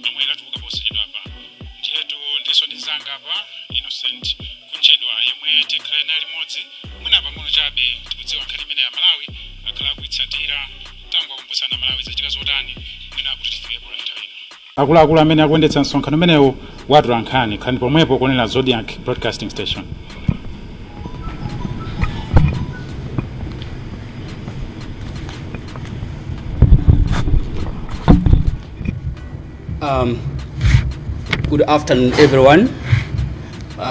lomwe latuluka posachedwa apa. Ndiyetu ndiso ndizanga apa Innocent Kunjedwa yemwe tikhale naye limodzi mwina pang'ono chabe tikudziwa nkhani imene ya Malawi akhala akuitsatira. Tangowakumbutsana Malawi zachitika zotani mwina kuti tifikepo nthawi ino. Akuluakulu amene akuyendetsa msonkhano umenewu watula nkhani. Khalani pomwepo kuonera Zodiak Broadcasting Station. Good afternoon, everyone.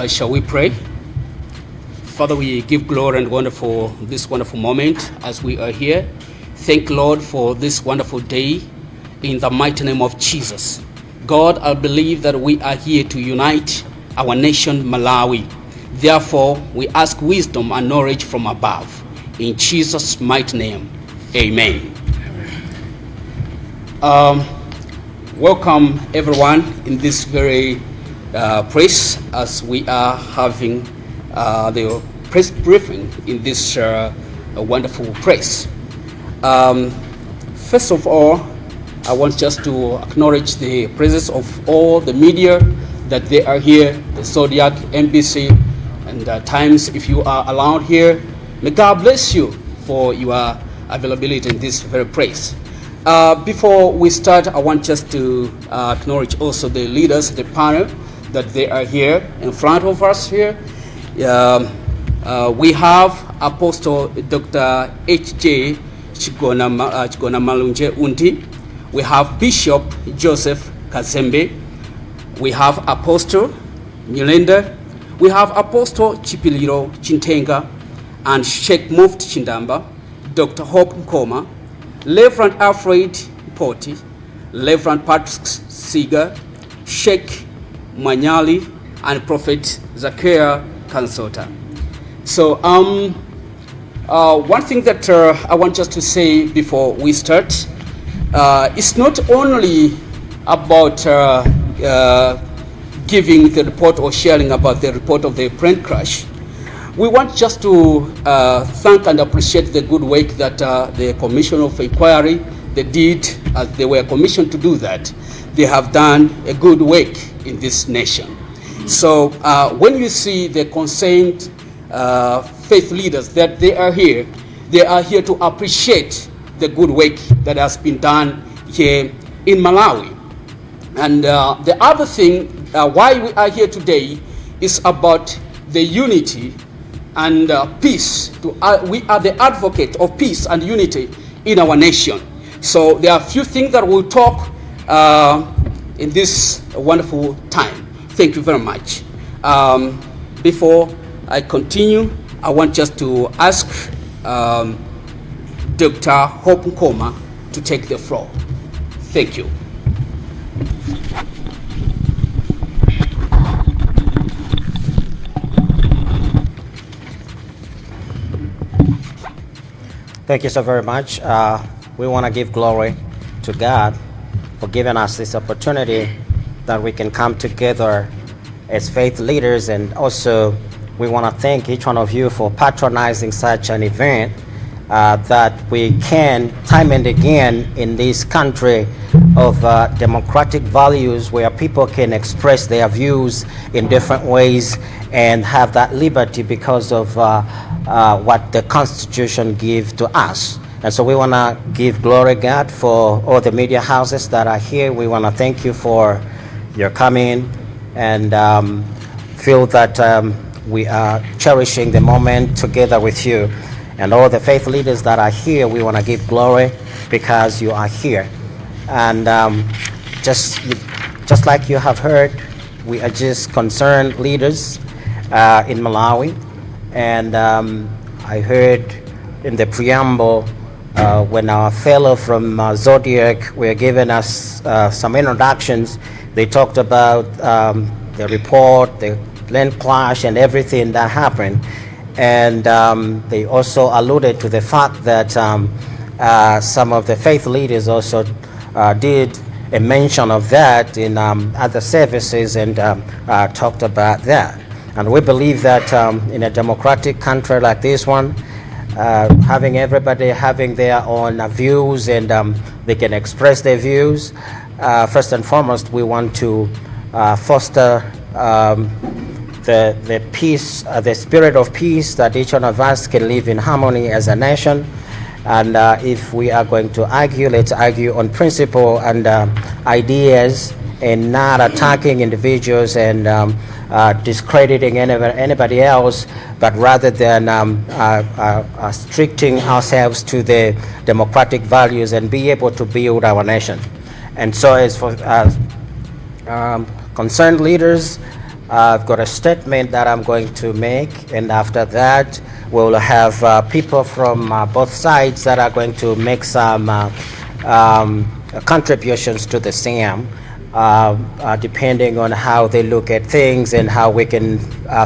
Shall we pray? Father, we give glory and wonder for this wonderful moment as we are here. Thank Lord for this wonderful day in the mighty name of Jesus. God, I believe that we are here to unite our nation, Malawi. Therefore, we ask wisdom and knowledge from above. In Jesus' mighty name, amen. Welcome everyone in this very place as we are having the press briefing in this wonderful place. First of all, I want just to acknowledge the presence of all the media that they are here, the Zodiak, MBC, and Times. If you are allowed here, may God bless you for your availability in this very place. Before we start, I want just to acknowledge also the leaders, the panel, that they are here in front of us here. We have Apostle Dr. H.J. Chigona Malunje Undi. We have Bishop Joseph Kazembe. We have Apostle Nyirenda. We have Apostle Chipiliro Chintenga and Sheikh Mufti Chindamba, Dr. Hope Nkoma, Reverend Alfred Poti, Reverend Patrick Seeger, Sheikh Manyali, and Prophet Zakia Kansota. So one thing that I want just to say before we start, it's not only about giving the report or sharing about the report of the plane crash. We want just to thank and appreciate the good work that the Commission of Inquiry they did as they were commissioned to do that. They have done a good work in this nation. So when you see the concerned faith leaders that they are here to appreciate the good work that has been done here in Malawi. And the other thing why we are here today is about the unity and peace. We are the advocate of peace and unity in our nation. So there are a few things that we'll talk in this wonderful time. Thank you very much. Before I continue, I want just to ask Dr. Hope Nkoma to take the floor. Thank you. Thank you so very much. We want to give glory to God for giving us this opportunity that we can come together as faith leaders, and also we want to thank each one of you for patronizing such an event that we can, time and again, in this country of democratic values where people can express their views in different ways and have that liberty because of what the Constitution gives to us. And so we want to give glory God for all the media houses that are here. We want to thank you for your coming and feel that we are cherishing the moment together with you. And all the faith leaders that are here, we want to give glory because you are here. And just like you have heard, we are just concerned leaders in Malawi. And I heard in the preamble when our fellow from Zodiak were giving us some introductions, they talked about the report, the plane crash, and everything that happened. And they also alluded to the fact that some of the faith leaders also did a mention of that in other services and talked about that. And we believe that in a democratic country like this one, having everybody having their own views and they can express their views. First and foremost, we want to foster the peace, the spirit of peace, that each one of us can live in harmony as a nation. And if we are going to argue, let's argue on principle and ideas and not attacking individuals and discrediting anybody else, but rather than stricting ourselves to the democratic values and be able to build our nation. And so, as for concerned leaders, I've got a statement that I'm going to make, and after that, we'll have people from both sides that are going to make some contributions to the same, depending on how they look at things and how we can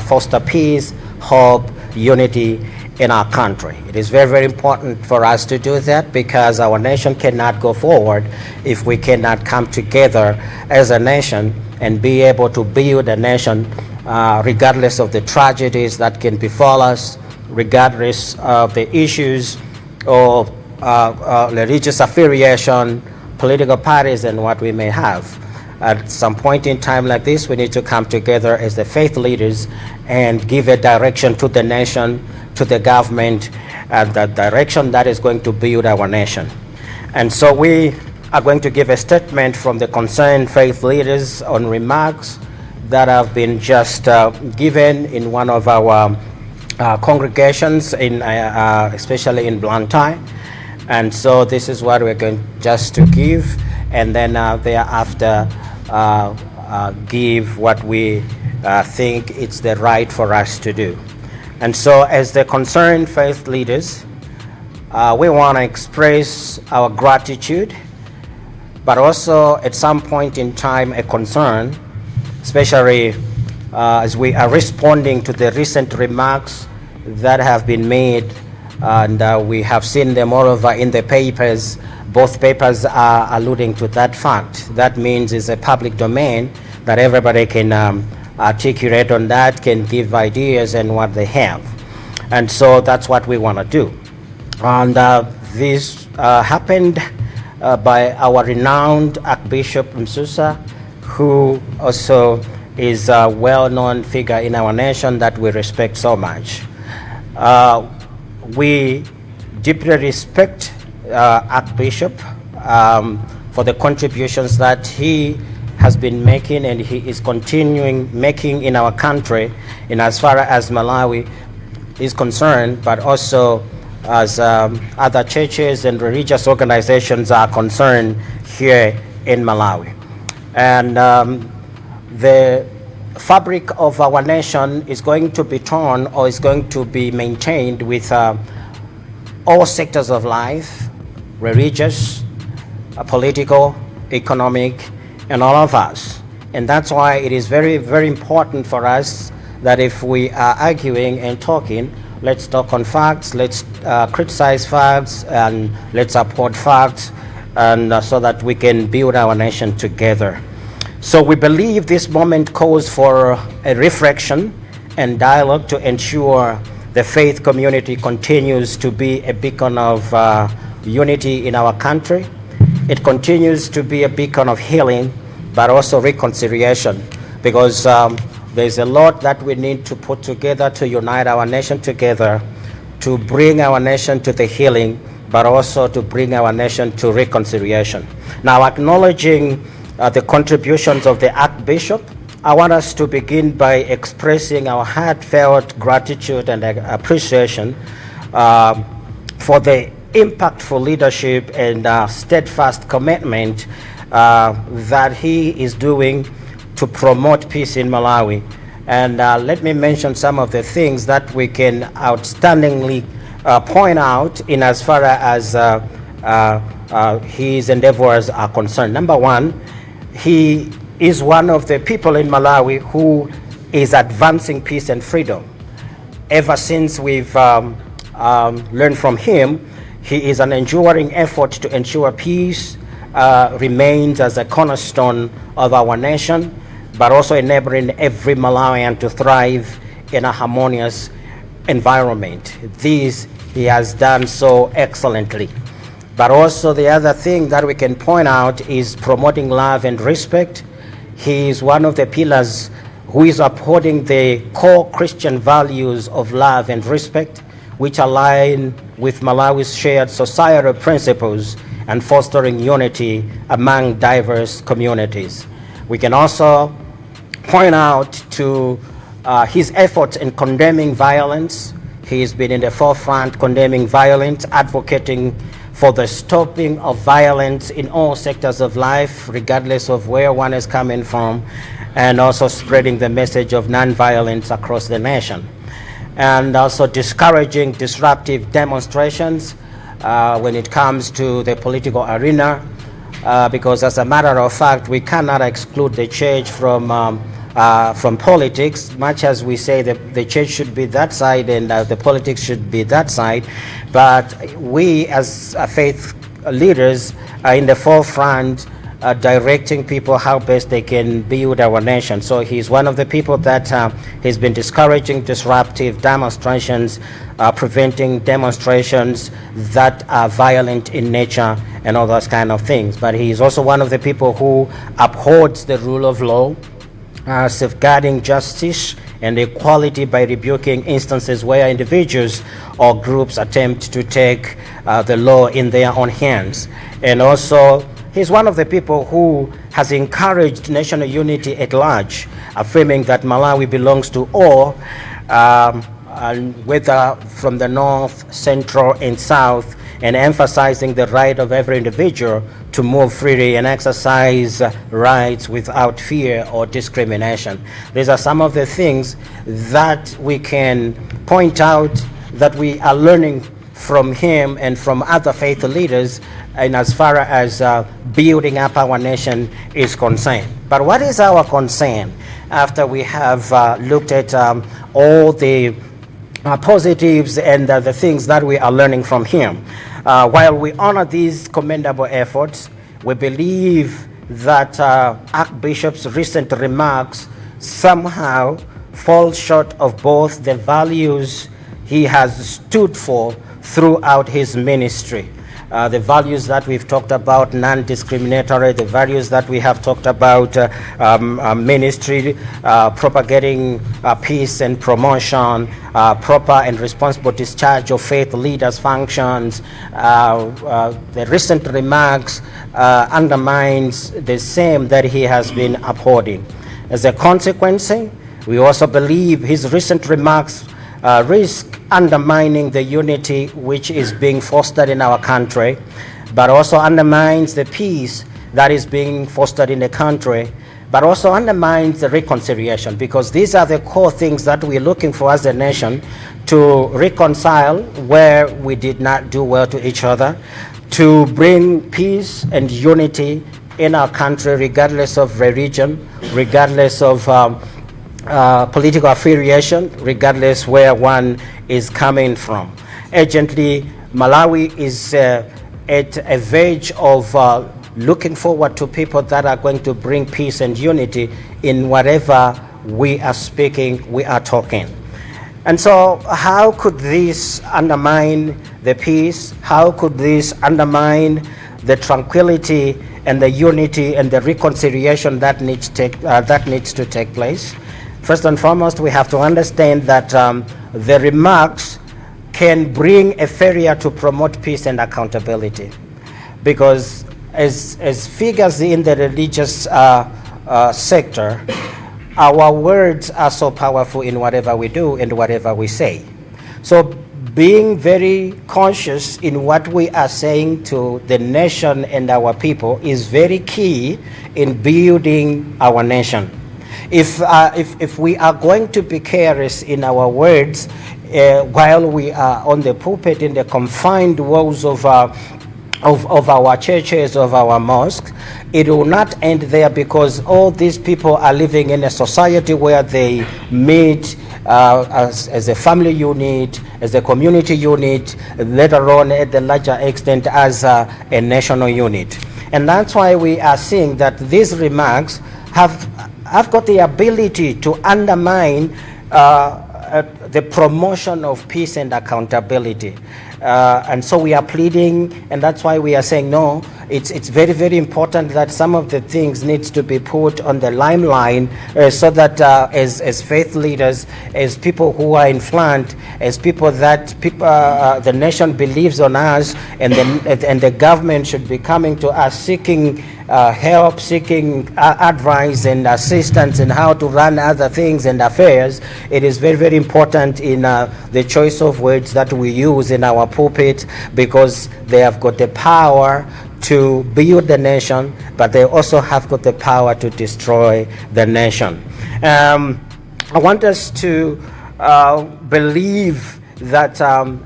foster peace, hope, unity in our country. It is very, very important for us to do that because our nation cannot go forward if we cannot come together as a nation and be able to build a nation regardless of the tragedies that can befall us, regardless of the issues of religious affiliation, political parties, and what we may have. At some point in time like this, we need to come together as the faith leaders and give a direction to the nation, to the government, and the direction that is going to build our nation. And so we are going to give a statement from the concerned faith leaders on remarks that have been just given in one of our congregations, especially in Blantyre. And so this is what we're going just to give, and then thereafter give what we think it's the right for us to do. And so, as the concerned faith leaders, we want to express our gratitude, but also at some point in time a concern, especially as we are responding to the recent remarks that have been made, and we have seen them all over in the papers. Both papers are alluding to that fact. That means it's a public domain that everybody can articulate on that, can give ideas and what they have. And so that's what we want to do. And this happened by our renowned Archbishop Msusa, who also is a well known figure in our nation that we respect so much. We deeply respect Archbishop for the contributions that he has been making and he is continuing making in our country in as far as Malawi is concerned, but also as other churches and religious organizations are concerned here in Malawi. And the fabric of our nation is going to be torn or is going to be maintained with all sectors of life, religious, political, economic, and all of us. And that's why it is very, very important for us that if we are arguing and talking, let's talk on facts, let's criticize facts, and let's support facts, and so that we can build our nation together. So we believe this moment calls for a reflection and dialogue to ensure the faith community continues to be a beacon of unity in our country. It continues to be a beacon of healing, but also reconciliation, because there's a lot that we need to put together to unite our nation together, to bring our nation to the healing, but also to bring our nation to reconciliation. Now, acknowledging the contributions of the Archbishop, I want us to begin by expressing our heartfelt gratitude and appreciation for the impactful leadership and steadfast commitment that he is doing to promote peace in Malawi. And let me mention some of the things that we can outstandingly point out in as far as his endeavors are concerned. Number one, he is one of the people in Malawi who is advancing peace and freedom. Ever since we've learned from him, he is an enduring effort to ensure peace remains as a cornerstone of our nation, but also enabling every Malawian to thrive in a harmonious environment. This he has done so excellently. But also, the other thing that we can point out is promoting love and respect. He is one of the pillars who is upholding the core Christian values of love and respect, which align with Malawi's shared societal principles and fostering unity among diverse communities. We can also point out to his efforts in condemning violence. He's been in the forefront condemning violence, advocating for the stopping of violence in all sectors of life, regardless of where one is coming from, and also spreading the message of nonviolence across the nation. And also discouraging disruptive demonstrations when it comes to the political arena, because as a matter of fact, we cannot exclude the church from politics, much as we say that the church should be that side and the politics should be that side. But we, as faith leaders, are in the forefront directing people how best they can build our nation. So he's one of the people that has been discouraging disruptive demonstrations, preventing demonstrations that are violent in nature and all those kind of things. But he's also one of the people who upholds the rule of law, safeguarding justice and equality by rebuking instances where individuals or groups attempt to take the law in their own hands. And also, he's one of the people who has encouraged national unity at large, affirming that Malawi belongs to all, and whether from the north, central, and south, and emphasizing the right of every individual to move freely and exercise rights without fear or discrimination. These are some of the things that we can point out that we are learning from him and from other faith leaders and as far as building up our nation is concerned. But what is our concern after we have looked at all the positives and the things that we are learning from him? While we honor these commendable efforts, we believe that Archbishop's recent remarks somehow fall short of both the values he has stood for throughout his ministry. The values that we've talked about, non discriminatory, the values that we have talked about, ministry, propagating peace and promotion, proper and responsible discharge of faith leaders' functions. The recent remarks undermines the same that he has been upholding. As a consequence, we also believe his recent remarks risk undermining the unity which is being fostered in our country, but also undermines the peace that is being fostered in the country, but also undermines the reconciliation, because these are the core things that we're looking for as a nation: to reconcile where we did not do well to each other, to bring peace and unity in our country, regardless of religion, regardless of political affiliation, regardless where one is coming from. Urgently, Malawi is at a verge of looking forward to people that are going to bring peace and unity in whatever we are speaking, we are talking. And so, how could this undermine the peace? How could this undermine the tranquility and the unity and the reconciliation that needs to take place? First and foremost, we have to understand that the remarks can bring a failure to promote peace and accountability. Because as figures in the religious sector, our words are so powerful in whatever we do and whatever we say. So, being very conscious in what we are saying to the nation and our people is very key in building our nation. If we are going to be careless in our words while we are on the pulpit in the confined walls of our churches, of our mosques, it will not end there, because all these people are living in a society where they meet as a family unit, as a community unit, later on at the larger extent as a national unit. And that's why we are seeing that these remarks have got the ability to undermine the promotion of peace and accountability. And so we are pleading, and that's why we are saying no. It's very, very important that some of the things needs to be put on the limelight so that as faith leaders, as people who are in front, as people that the nation believes on us, and the government should be coming to us seeking help, seeking advice and assistance in how to run other things and affairs. It is very, very important in the choice of words that we use in our pulpit because they have got the power to build the nation, but they also have got the power to destroy the nation. I want us to believe that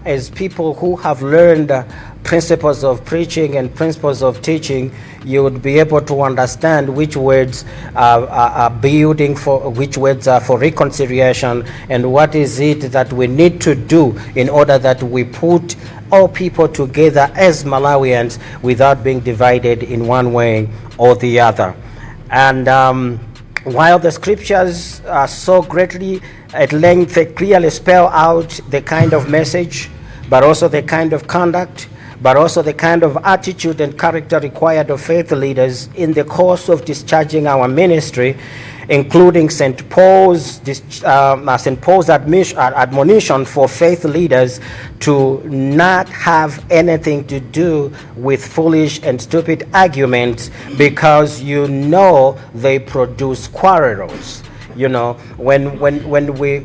as people who have learned principles of preaching and principles of teaching, you would be able to understand which words are building for, which words are for reconciliation, and what is it that we need to do in order that we put all people together as Malawians without being divided in one way or the other. And while the scriptures are so greatly at length, they clearly spell out the kind of message, but also the kind of conduct, but also the kind of attitude and character required of faith leaders in the course of discharging our ministry, including St. Paul's admonition for faith leaders to not have anything to do with foolish and stupid arguments because you know they produce quarrels. When we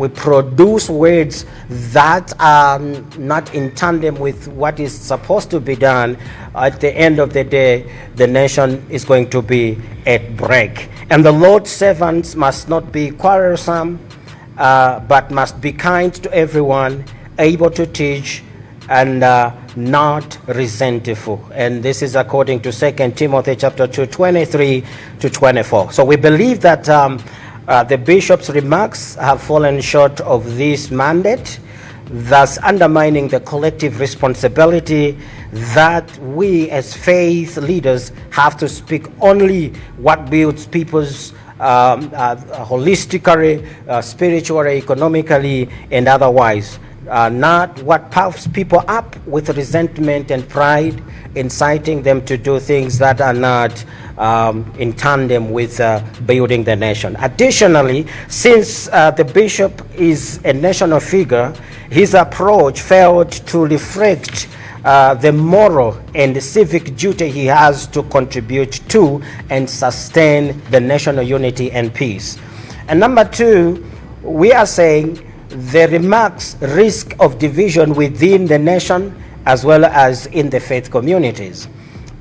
produce words that are not in tandem with what is supposed to be done, at the end of the day, the nation is going to be at break. And the Lord's servants must not be quarrelsome, but must be kind to everyone, able to teach, and not resentful. And this is according to 2 Timothy chapter 2, 23 to 24. So we believe that the bishop's remarks have fallen short of this mandate, thus undermining the collective responsibility that we as faith leaders have to speak only what builds people's holistically, spiritually, economically, and otherwise. Not what puffs people up with resentment and pride, inciting them to do things that are not in tandem with building the nation. Additionally, since the bishop is a national figure, his approach failed to reflect the moral and the civic duty he has to contribute to and sustain the national unity and peace. And number two, we are saying the remarks risk of division within the nation as well as in the faith communities.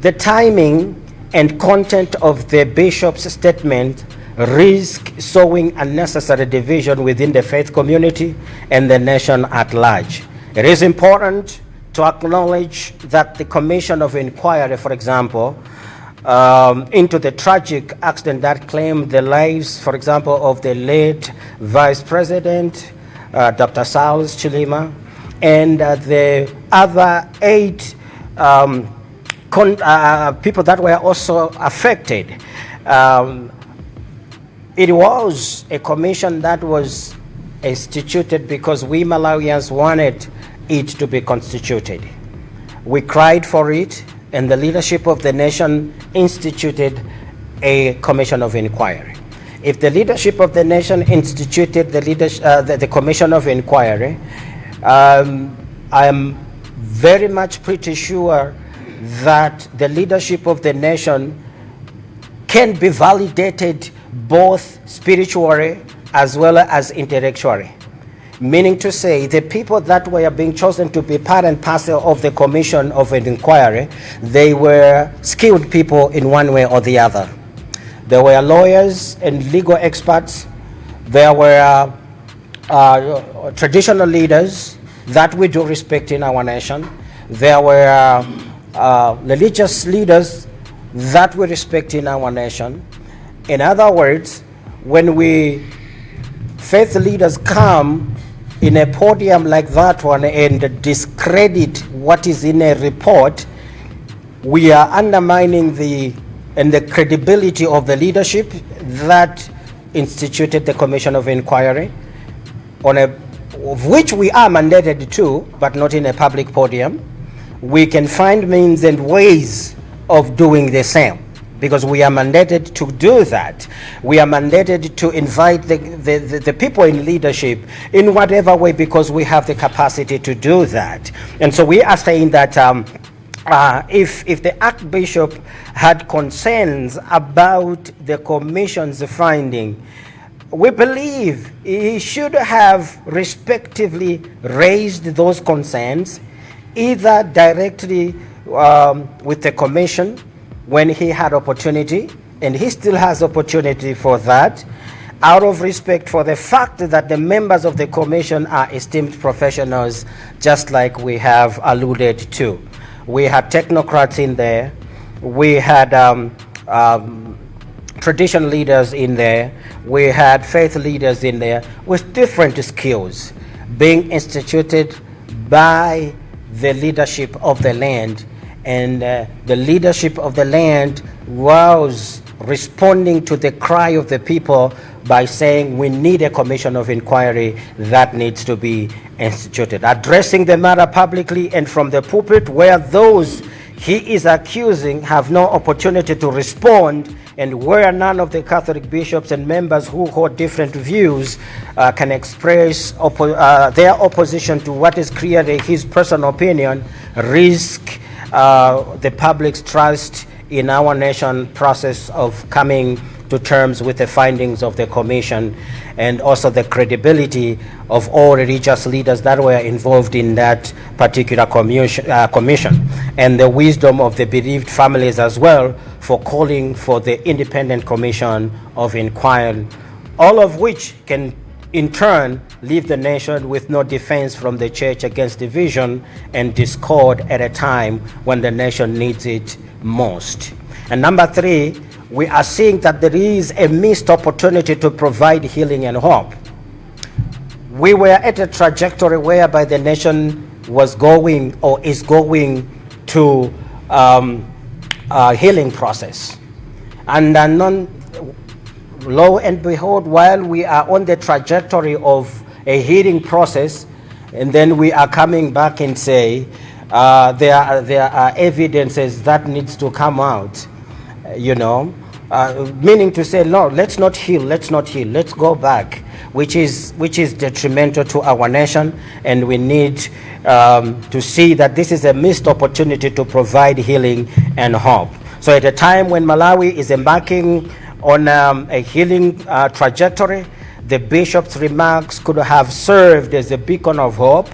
The timing and content of the bishop's statement risk sowing unnecessary division within the faith community and the nation at large. It is important to acknowledge that the Commission of Inquiry, for example, into the tragic accident that claimed the lives, for example, of the late Vice President, Dr. Saulos Chilima, and the other eight people that were also affected. It was a commission that was instituted because we Malawians wanted it to be constituted. We cried for it, and the leadership of the nation instituted a commission of inquiry. If the leadership of the nation instituted the commission of inquiry, I am very much pretty sure that the leadership of the nation can be validated both spiritually as well as intellectually. Meaning to say, the people that were being chosen to be part and parcel of the commission of an inquiry, they were skilled people in one way or the other. There were lawyers and legal experts. There were traditional leaders that we do respect in our nation. There were religious leaders that we respect in our nation. In other words, when we faith leaders come in a podium like that one and discredit what is in a report, we are undermining the credibility of the leadership that instituted the commission of inquiry. On a of which we are mandated to, but not in a public podium, we can find means and ways of doing the same because we are mandated to do that. We are mandated to invite the people in leadership in whatever way because we have the capacity to do that. And so we are saying that if the Archbishop had concerns about the commission's finding, we believe he should have respectively raised those concerns either directly with the commission when he had opportunity, and he still has opportunity for that, out of respect for the fact that the members of the commission are esteemed professionals, just like we have alluded to. We had technocrats in there, we had tradition leaders in there, we had faith leaders in there with different skills being instituted by the leadership of the land. And the leadership of the land was responding to the cry of the people by saying we need a commission of inquiry that needs to be instituted. Addressing the matter publicly and from the pulpit where those he is accusing have no opportunity to respond and where none of the Catholic bishops and members who hold different views can express their opposition to what is clearly his personal opinion, risk the public's trust in our nation process of coming to terms with the findings of the commission and also the credibility of all religious leaders that were involved in that particular commission, and the wisdom of the bereaved families as well for calling for the independent commission of inquiry, all of which can in turn leave the nation with no defense from the church against division and discord at a time when the nation needs it most. And number three, we are seeing that there is a missed opportunity to provide healing and hope. We were at a trajectory whereby the nation was going or is going to a healing process. And lo and behold, while we are on the trajectory of a healing process, and then we are coming back and say there are evidences that needs to come out, meaning to say, no, let's not heal, let's not heal, let's go back, which is detrimental to our nation, and we need to see that this is a missed opportunity to provide healing and hope. So at a time when Malawi is embarking on a healing trajectory, the bishop's remarks could have served as a beacon of hope,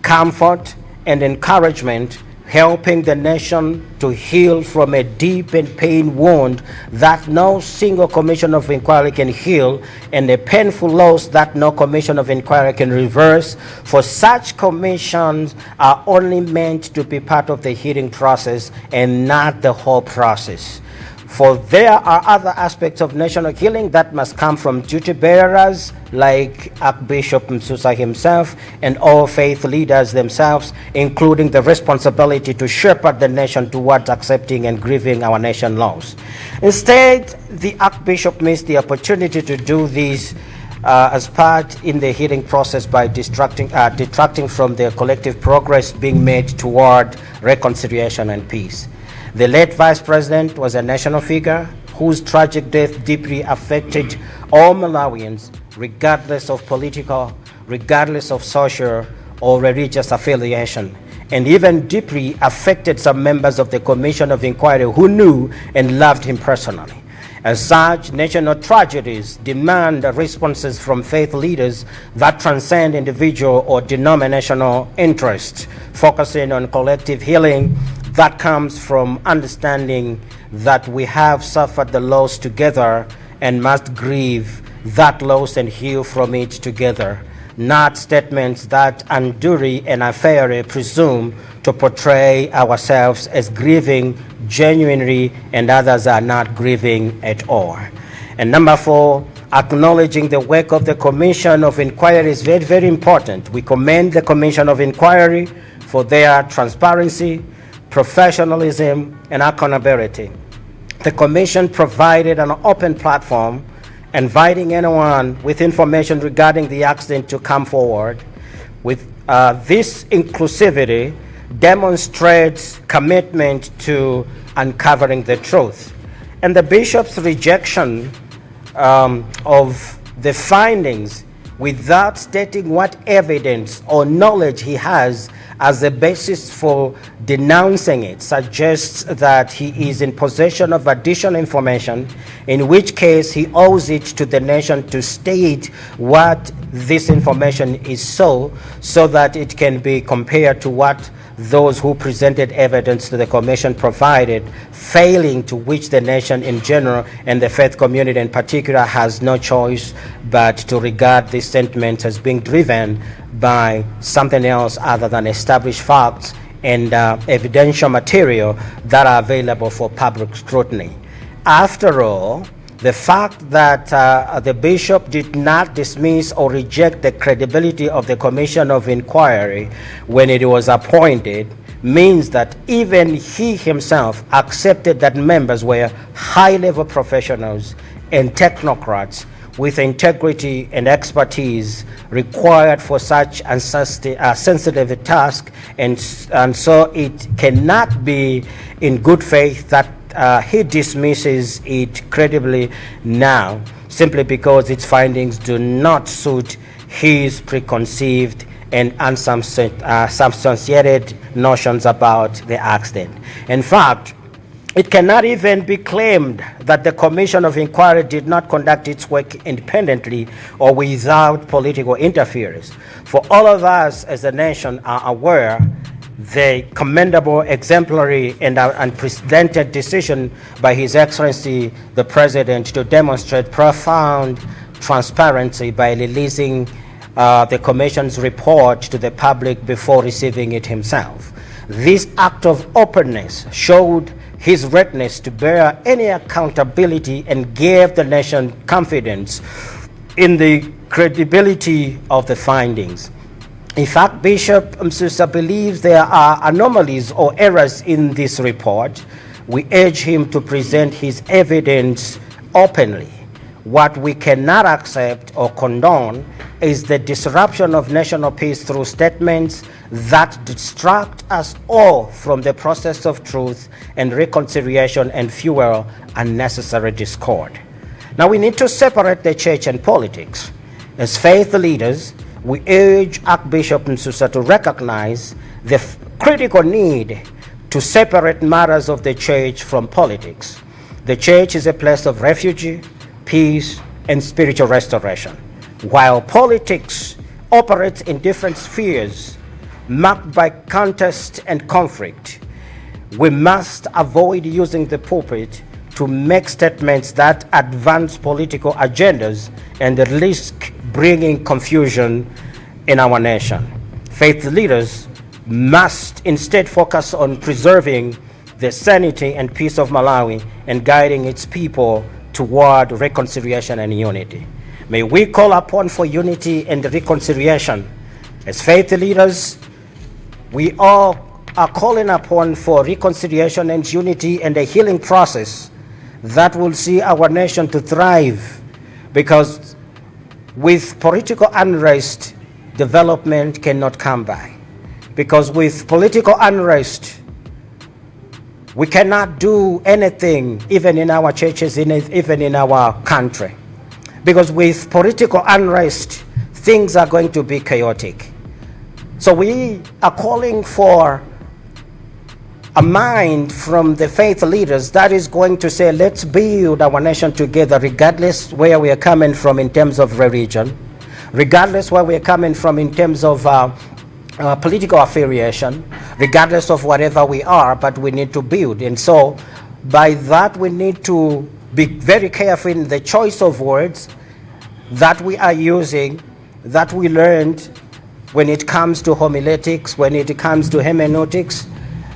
comfort, and encouragement, helping the nation to heal from a deep and pain wound that no single commission of inquiry can heal, and a painful loss that no commission of inquiry can reverse. For such commissions are only meant to be part of the healing process and not the whole process. For there are other aspects of national healing that must come from duty bearers like Archbishop Msusa himself and all faith leaders themselves, including the responsibility to shepherd the nation towards accepting and grieving our nation loss. Instead, the Archbishop missed the opportunity to do this as part in the healing process by detracting from the collective progress being made toward reconciliation and peace. The late vice president was a national figure whose tragic death deeply affected all Malawians, regardless of political, regardless of social or religious affiliation, and even deeply affected some members of the Commission of Inquiry who knew and loved him personally. As such, national tragedies demand responses from faith leaders that transcend individual or denominational interests, focusing on collective healing that comes from understanding that we have suffered the loss together and must grieve that loss and heal from it together, not statements that unduly and unfairly presume to portray ourselves as grieving genuinely and others are not grieving at all. And number four, acknowledging the work of the Commission of Inquiry is very, very important. We commend the Commission of Inquiry for their transparency, professionalism, and accountability. The Commission provided an open platform inviting anyone with information regarding the accident to come forward. With this inclusivity demonstrates commitment to uncovering the truth. And the bishop's rejection of the findings without stating what evidence or knowledge he has as a basis for denouncing it suggests that he is in possession of additional information, in which case he owes it to the nation to state what this information is, so that it can be compared to what those who presented evidence to the commission provided, failing to which the nation in general and the faith community in particular has no choice but to regard these sentiments as being driven by something else other than established facts and evidential material that are available for public scrutiny. After all, the fact that the bishop did not dismiss or reject the credibility of the commission of inquiry when it was appointed means that even he himself accepted that members were high level professionals and technocrats with integrity and expertise required for such a sensitive task, and so it cannot be in good faith that he dismisses it credibly now simply because its findings do not suit his preconceived and unsubstantiated notions about the accident. In fact, it cannot even be claimed that the Commission of Inquiry did not conduct its work independently or without political interference. For all of us as a nation are aware the commendable, exemplary, and unprecedented decision by His Excellency the President to demonstrate profound transparency by releasing the Commission's report to the public before receiving it himself. This act of openness showed his readiness to bear any accountability and gave the nation confidence in the credibility of the findings. In fact, Bishop Msusa believes there are anomalies or errors in this report. We urge him to present his evidence openly. What we cannot accept or condone is the disruption of national peace through statements that distract us all from the process of truth and reconciliation and fuel unnecessary discord. Now, we need to separate the church and politics. As faith leaders, we urge Archbishop Msusa to recognize the critical need to separate matters of the church from politics. The church is a place of refuge, peace, and spiritual restoration, while politics operates in different spheres marked by contest and conflict. We must avoid using the pulpit to make statements that advance political agendas and risk bringing confusion in our nation. Faith leaders must instead focus on preserving the sanity and peace of Malawi and guiding its people toward reconciliation and unity. May we call upon for unity and reconciliation. As faith leaders, we all are calling upon for reconciliation and unity and a healing process that will see our nation to thrive, because with political unrest, development cannot come by, because with political unrest, we cannot do anything, even in our churches, even in our country, because with political unrest, things are going to be chaotic. So we are calling for a mind from the faith leaders that is going to say, let's build our nation together, regardless where we are coming from in terms of religion, regardless where we are coming from in terms of political affiliation, regardless of whatever we are, but we need to build. And so by that, we need to be very careful in the choice of words that we are using, that we learned when it comes to homiletics, when it comes to hermeneutics,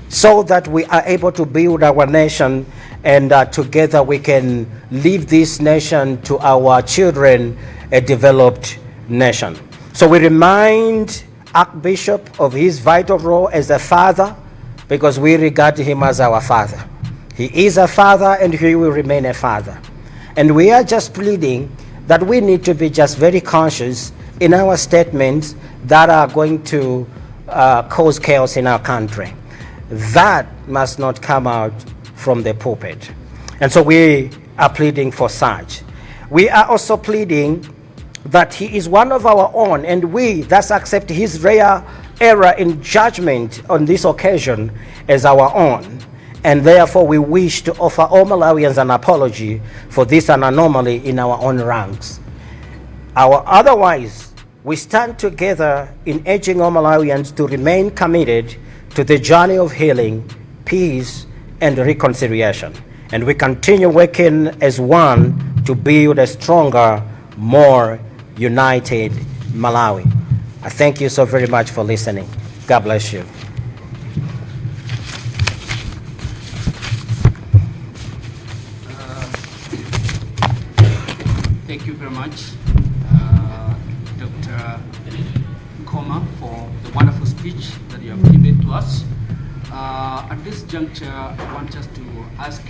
so that we are able to build our nation and together we can leave this nation to our children, a developed nation. So we remind Archbishop of his vital role as a father, because we regard him as our father. He is a father and he will remain a father. And we are just pleading that we need to be just very conscious in our statements that are going to cause chaos in our country. That must not come out from the pulpit. And so we are pleading for such. We are also pleading that he is one of our own, and we thus accept his rare error in judgment on this occasion as our own. And therefore, we wish to offer all Malawians an apology for this an anomaly in our own ranks. Otherwise, we stand together in urging all Malawians to remain committed to the journey of healing, peace, and reconciliation. And we continue working as one to build a stronger, more united Malawi. I thank you so very much for listening. God bless you. Thank you very much, Dr. Koma, for the wonderful speech that you have given to us. At this juncture, I want just to ask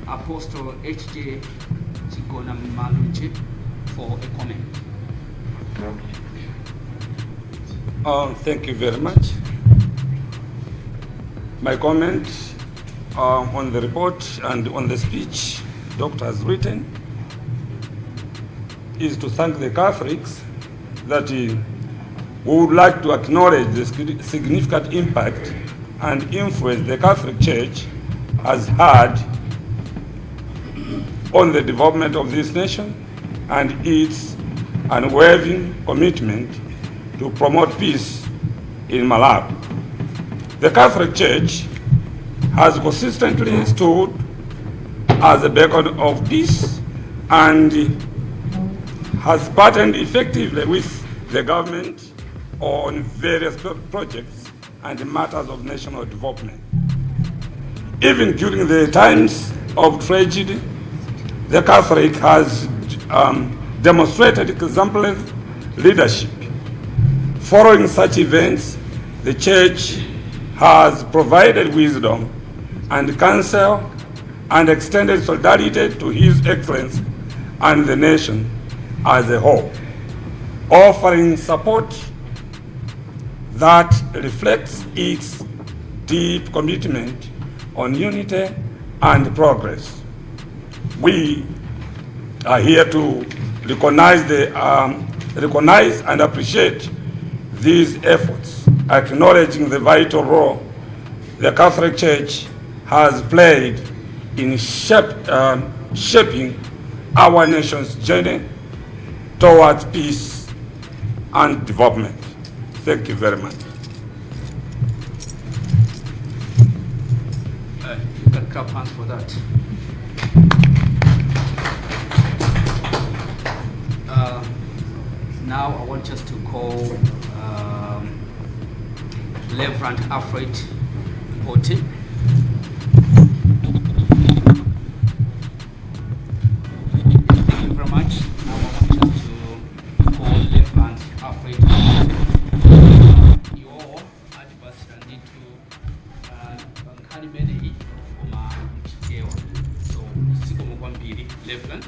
Apostle H.J. Chigona Malunje for a comment. Thank you very much. My comment on the report and on the speech Doctor has written is to thank the Catholics that we would like to acknowledge the significant impact and influence the Catholic Church has had on the development of this nation and its unwavering commitment to promote peace in Malawi. The Catholic Church has consistently stood as a beacon of peace and has partnered effectively with the government on various projects and matters of national development. Even during the times of tragedy, the Catholic has demonstrated exemplary leadership. Following such events, the Church has provided wisdom and counsel and extended solidarity to His Excellency and the nation as a whole, offering support that reflects its deep commitment on unity and progress. We are here to recognize and appreciate these efforts, acknowledging the vital role the Catholic Church has played in shaping our nation's journey towards peace and development. Thank you very much. You can clap hands for that. Now I want just to call Reverend Alfred Poti. Thank you very much. Now I want just to call Reverend Alfred Poti. Iwo atipasira ndithu nkhani imeneyi koma mchichewa, so zikomo kwambiri, Reverend,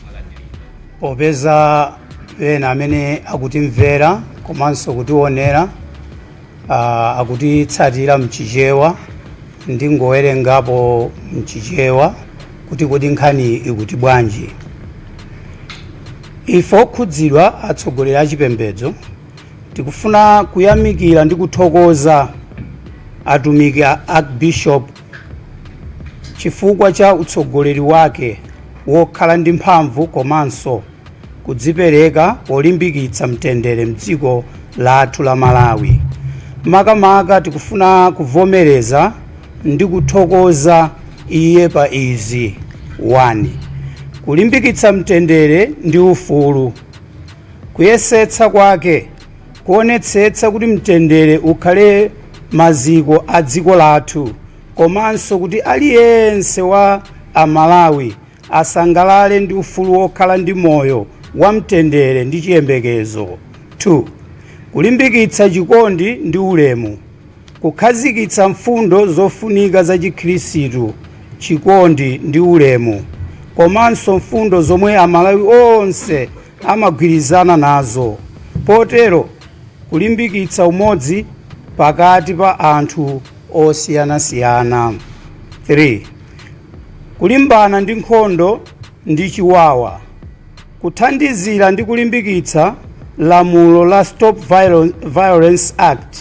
mwalandiridwa. Popeza ena amene akutimvera komanso kutionera akutitsatira mchichewa, ndingowerengapo mchichewa kuti kodi nkhani ikuti bwanji. Ife okhudzidwa, atsogoleri a chipembedzo, tikufuna kuyamikira ndi kuthokoza atumiki a Archbishop chifukwa cha utsogoleri wake wokhala ndi mphamvu komanso kudzipereka polimbikitsa mtendere mdziko lathu la Malawi. Makamaka tikufuna kuvomereza ndi kuthokoza iye pa izi: 1, kulimbikitsa mtendere ndi ufulu, kuyesetsa kwake kuonetsetsa kuti mtendere ukhale maziko a dziko lathu komanso kuti aliyense wa Amalawi asangalale ndi ufulu wokhala ndi moyo wa mtendere ndi chiyembekezo. 2, kulimbikitsa chikondi ndi ulemu, kukhazikitsa mfundo zofunika za Chikhristu, chikondi ndi ulemu. Komanso mfundo zomwe Amalawi onse amagwirizana nazo, potero kulimbikitsa umodzi pakati pa anthu osiyanasiyana. 3, kulimbana ndi nkhondo ndi chiwawa, kuthandizira ndi kulimbikitsa lamulo la Stop Violence Act,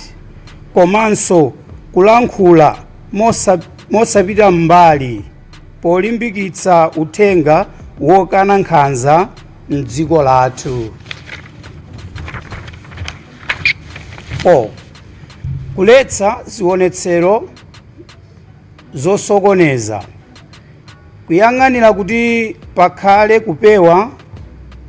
komanso kulankhula mosapita mbali polimbikitsa uthenga wokana nkhanza mdziko lathu. 4, kuletsa zionetsero zosokoneza, kuyang'anira kuti pakhale kupewa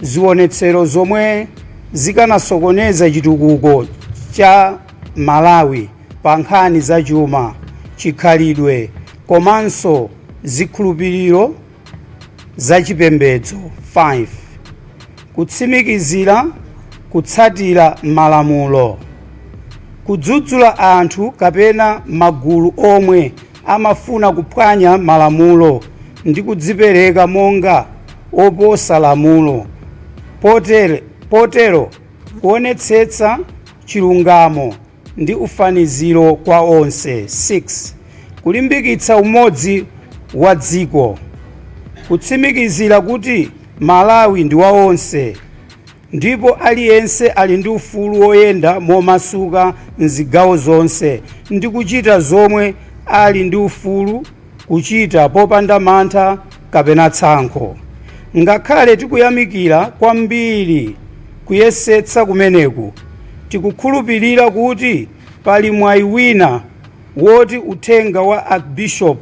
zionetsero zomwe zikanasokoneza chitukuko cha Malawi pa nkhani zachuma, chikhalidwe komanso zikhulupiriro zachipembedzo. 5, kutsimikizira kutsatira malamulo, kudzudzula anthu kapena magulu omwe amafuna kuphwanya malamulo ndi kudzipereka monga oposa lamulo, potero kuonetsetsa chilungamo ndi ufaniziro kwa onse. 6, kulimbikitsa umodzi wa dziko, kutsimikizira kuti Malawi ndi wa onse ndipo aliyense ali ndi ufulu woyenda momasuka mzigawo zonse ndi kuchita zomwe ali ndi ufulu kuchita popanda mantha kapena tsankho. Ngakhale tikuyamikira kwambiri kuyesetsa kumeneku, tikukhulupirira kuti pali mwayi wina woti uthenga wa Archbishop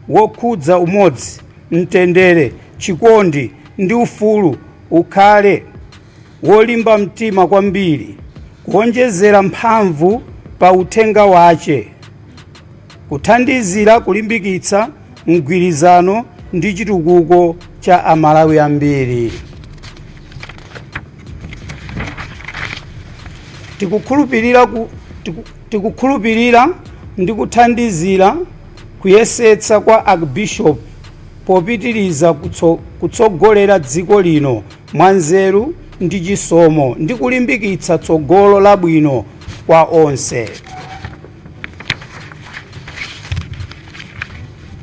wokhudza umodzi, mtendere, chikondi ndi ufulu ukhale wolimba mtima kwambiri, kuonjezera mphamvu pa uthenga wace, kuthandizira kulimbikitsa mgwirizano ndi chitukuko cha Amalawi ambiri. Tikukhulupirira ndi kuthandizira kuyesetsa kwa Archbishop popitiriza kutsogolera dziko lino mwanzeru ndi chisomo ndi kulimbikitsa tsogolo labwino kwa onse.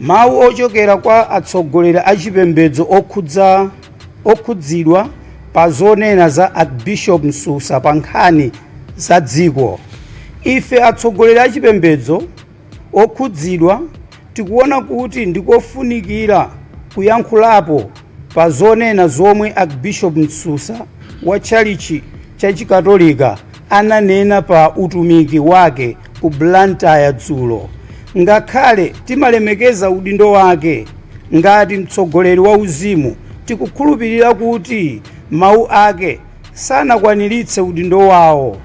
Mawu ochokera kwa atsogoleri a chipembedzo okhudzidwa pa zonena za Archbishop Msusa pa nkhani za dziko. Ife atsogoleri a chipembedzo okhudzidwa tikuona kuti ndikofunikira kuyankhulapo pa zonena zomwe Archbishop Msusa wa tchalitchi cha Chikatolika ananena pa utumiki wake ku Blantyre dzulo. Ngakhale timalemekeza udindo wake ngati mtsogoleri wa uzimu, tikukhulupirira kuti mawu ake sanakwaniritse udindo wawo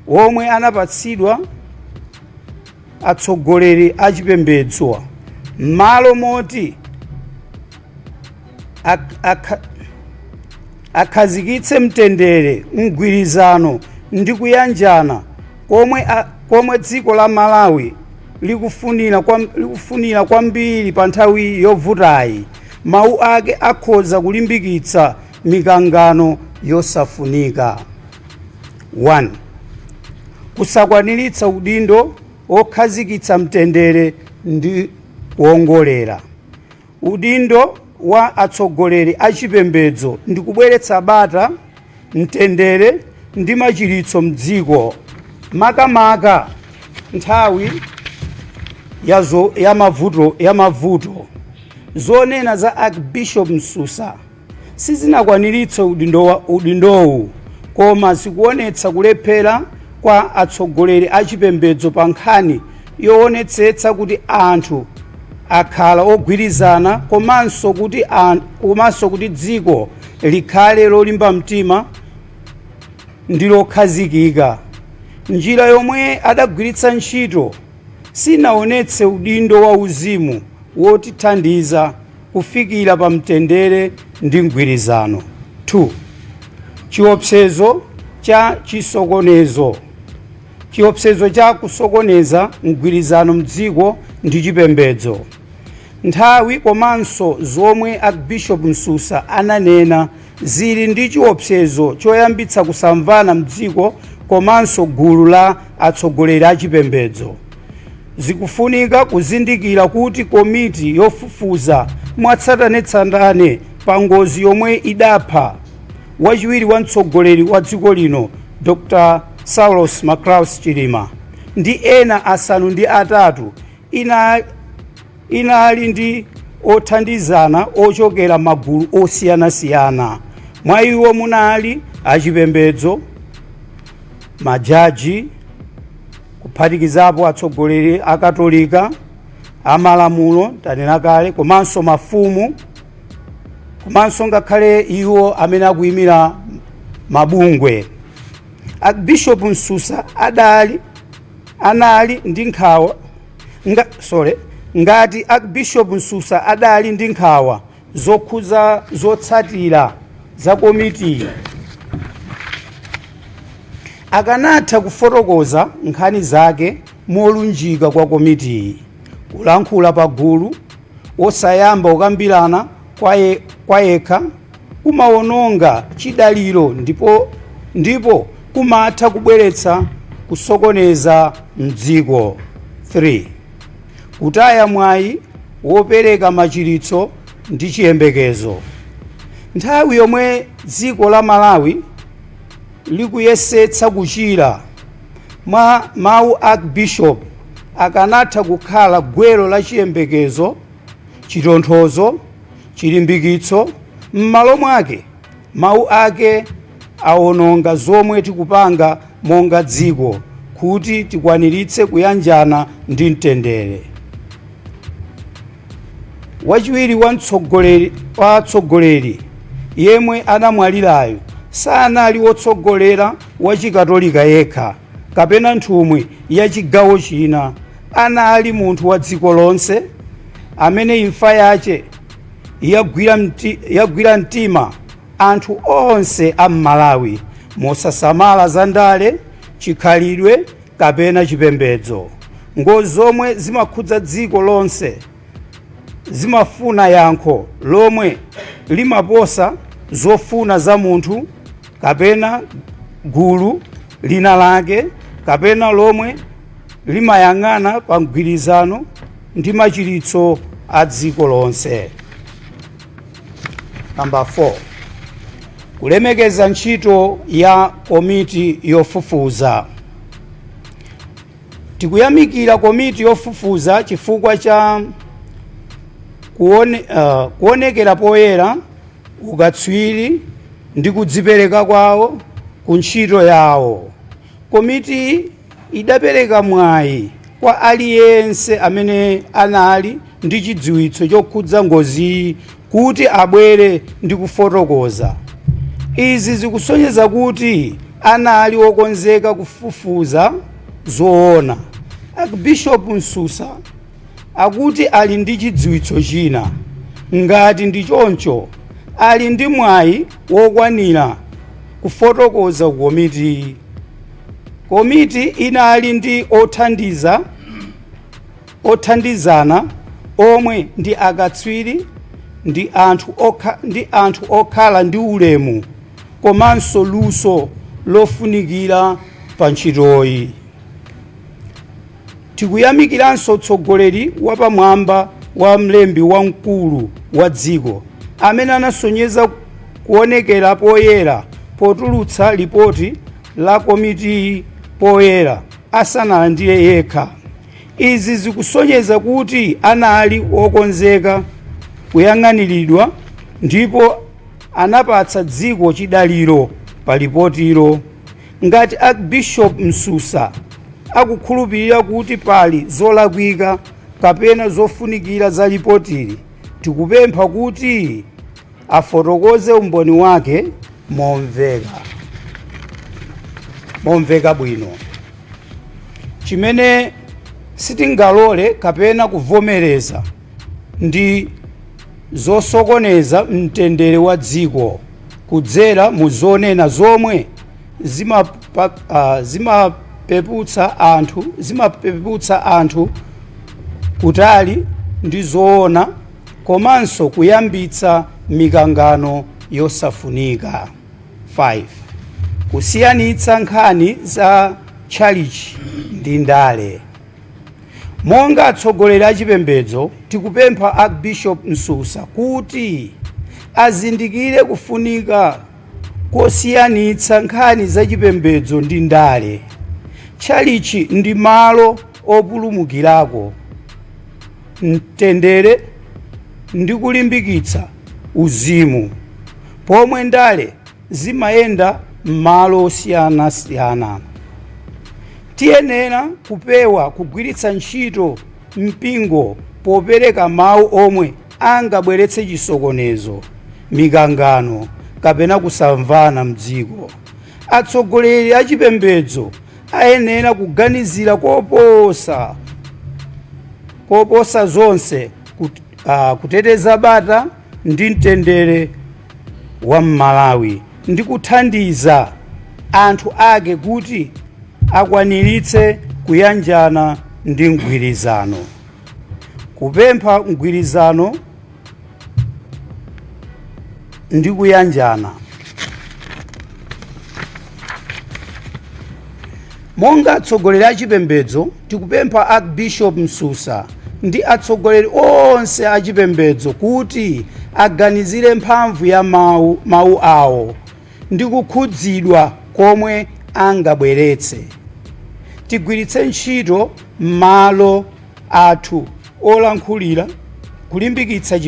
womwe anapatsidwa atsogoleri a chipembedzo. M'malo moti akhazikitse mtendere, mgwirizano ndi kuyanjana komwe dziko la Malawi likufunira kwambiri pa nthawi yovutayi, mawu ake akhoza kulimbikitsa mikangano yosafunika. 1, kusakwaniritsa udindo wokhazikitsa mtendere ndi kuwongolera. Udindo wa atsogoleri a chipembedzo ndi kubweretsa bata, mtendere ndi machiritso mdziko, makamaka nthawi ya mavuto. Zonena za Archbishop Msusa sizinakwaniritse udindowu, koma zikuonetsa kulephera kwa atsogoleri a chipembedzo pa nkhani yoonetsetsa kuti anthu akhala ogwirizana komanso kuti dziko likhale lolimba mtima ndi lokhazikika. Njira yomwe adagwiritsa ntchito sinaonetse udindo wa uzimu wotithandiza kufikira pa mtendere ndi mgwirizano. 2, chiopsezo cha chisokonezo, chiopsezo cha kusokoneza mgwirizano mdziko ndi chipembedzo. Nthawi komanso zomwe Archbishop Msusa ananena zili ndi chiopsezo choyambitsa kusamvana mdziko komanso gulu la atsogoleri achipembedzo. Zikufunika kuzindikira kuti komiti yofufuza mwatsatanetsatane pa ngozi yomwe idapha wachiwiri wa mtsogoleri wa dziko lino, Dr Saulos Maclaus Chilima, ndi ena 8 inali ndi othandizana ochokera magulu osiyanasiyana. Mwa iwo munali achipembedzo, majaji, kuphatikizapo atsogoleri akatolika, amalamulo tanena kale, komanso mafumu, komanso ngakhale iwo amene akuyimira mabungwe. Archbishop Msusa adali anali ndi nkhawa nga, sorry, ngati Archbishop Msusa adali ndi nkhawa zokhuza zotsatira za komiti, akanatha kufotokoza nkhani zake molunjika kwa komitiyi. Kulankhula pagulu osayamba kukambirana kwa yekha kumawononga chidaliro ndipo kumatha kubweretsa kusokoneza mdziko. 3, kutaya mwayi wopereka machiritso ndi chiyembekezo. Nthawi yomwe dziko la Malawi likuyesetsa kuchira, mwa mawu Archbishop akanatha kukhala gwero la chiyembekezo, chitonthozo, chilimbikitso. M'malo mwake, mawu ake awononga zomwe tikupanga monga dziko kuti tikwaniritse kuyanjana ndi mtendere. Wachiwiri wa atsogoleri yemwe anamwalirayo sanali wotsogolera wa Chikatolika yekha kapena nthumwi ya chigawo china. Anali munthu wa dziko lonse amene imfa yace yagwira mtima anthu onse a Mmalawi, mosasamala za ndale, chikhalidwe kapena chipembedzo. Ngozi zomwe zimakhudza dziko lonse zimafuna yankho lomwe limaposa zofuna za munthu kapena gulu lina lake, kapena lomwe limayang'ana pa mgwirizano ndi machiritso a dziko lonse. Namba 4, kulemekeza ntchito ya komiti yofufuza. Tikuyamikira komiti yofufuza chifukwa cha kuonekera poyera, ukatswiri ndi kudzipereka kwawo ku ntchito yawo. Komiti idapereka mwayi kwa aliyense amene anali ndi chidziwitso chokhudza ngoziyi kuti abwere ndi kufotokoza. Izi zikusonyeza kuti anali wokonzeka kufufuza zoona. Archbishop Msusa akuti ali ndi chidziwitso china. Ngati ndi choncho, ali ndi mwayi wokwanira kufotokoza komiti. Komiti inali ndi othandizana omwe ndi akatswiri ndi anthu okhala ndi ulemu komanso luso lofunikira pa ntchitoyi. Tikuyamikiranso mtsogoleri wapamwamba wa mlembi wamkulu wa dziko amene anasonyeza kuonekera poyera potulutsa lipoti la komiti poyera asanalandire yekha. Izi zikusonyeza kuti anali wokonzeka kuyang'aniridwa ndipo anapatsa dziko chidaliro pa lipotilo. Ngati Archbishop Msusa akukhulupirira kuti pali zolakwika kapena zofunikira za lipotili, tikupempha kuti afotokoze umboni wake momveka bwino. Chimene sitingalole kapena kuvomereza ndi zosokoneza mtendere wa dziko kudzera mu zonena zomwe zimapeputsa anthu kutali. ndi zoona komanso kuyambitsa mikangano yosafunika. 5, kusiyanitsa nkhani za tchalichi ndi ndale. Monga atsogoleri a chipembedzo, tikupempha Archbishop Msusa kuti azindikire kufunika kosiyanitsa nkhani za chipembedzo ndi ndale. Tchalichi ndi malo opulumukirako mtendere ndi kulimbikitsa uzimu, pomwe ndale zimayenda m'malo osiyanasiyana. Tiyenera kupewa kugwiritsa ntchito mpingo popereka mawu omwe angabweretse chisokonezo, mikangano kapena kusamvana mdziko. Atsogoleri a chipembedzo ayenera kuganizira koposa zonse kuteteza bata ndi mtendere wa Mmalawi ndi kuthandiza anthu ake kuti akwaniritse kuyanjana ndi mgwirizano. Kupempha mgwirizano ndi kuyanjana. Monga atsogoleri a chipembedzo, tikupempha Archbishop Msusa ndi atsogoleri onse a chipembedzo kuti aganizire mphamvu ya mawu awo ndi kukhudzidwa komwe angabweretse. Tigwiritse ntchito malo athu olankhulira kulimbikitsa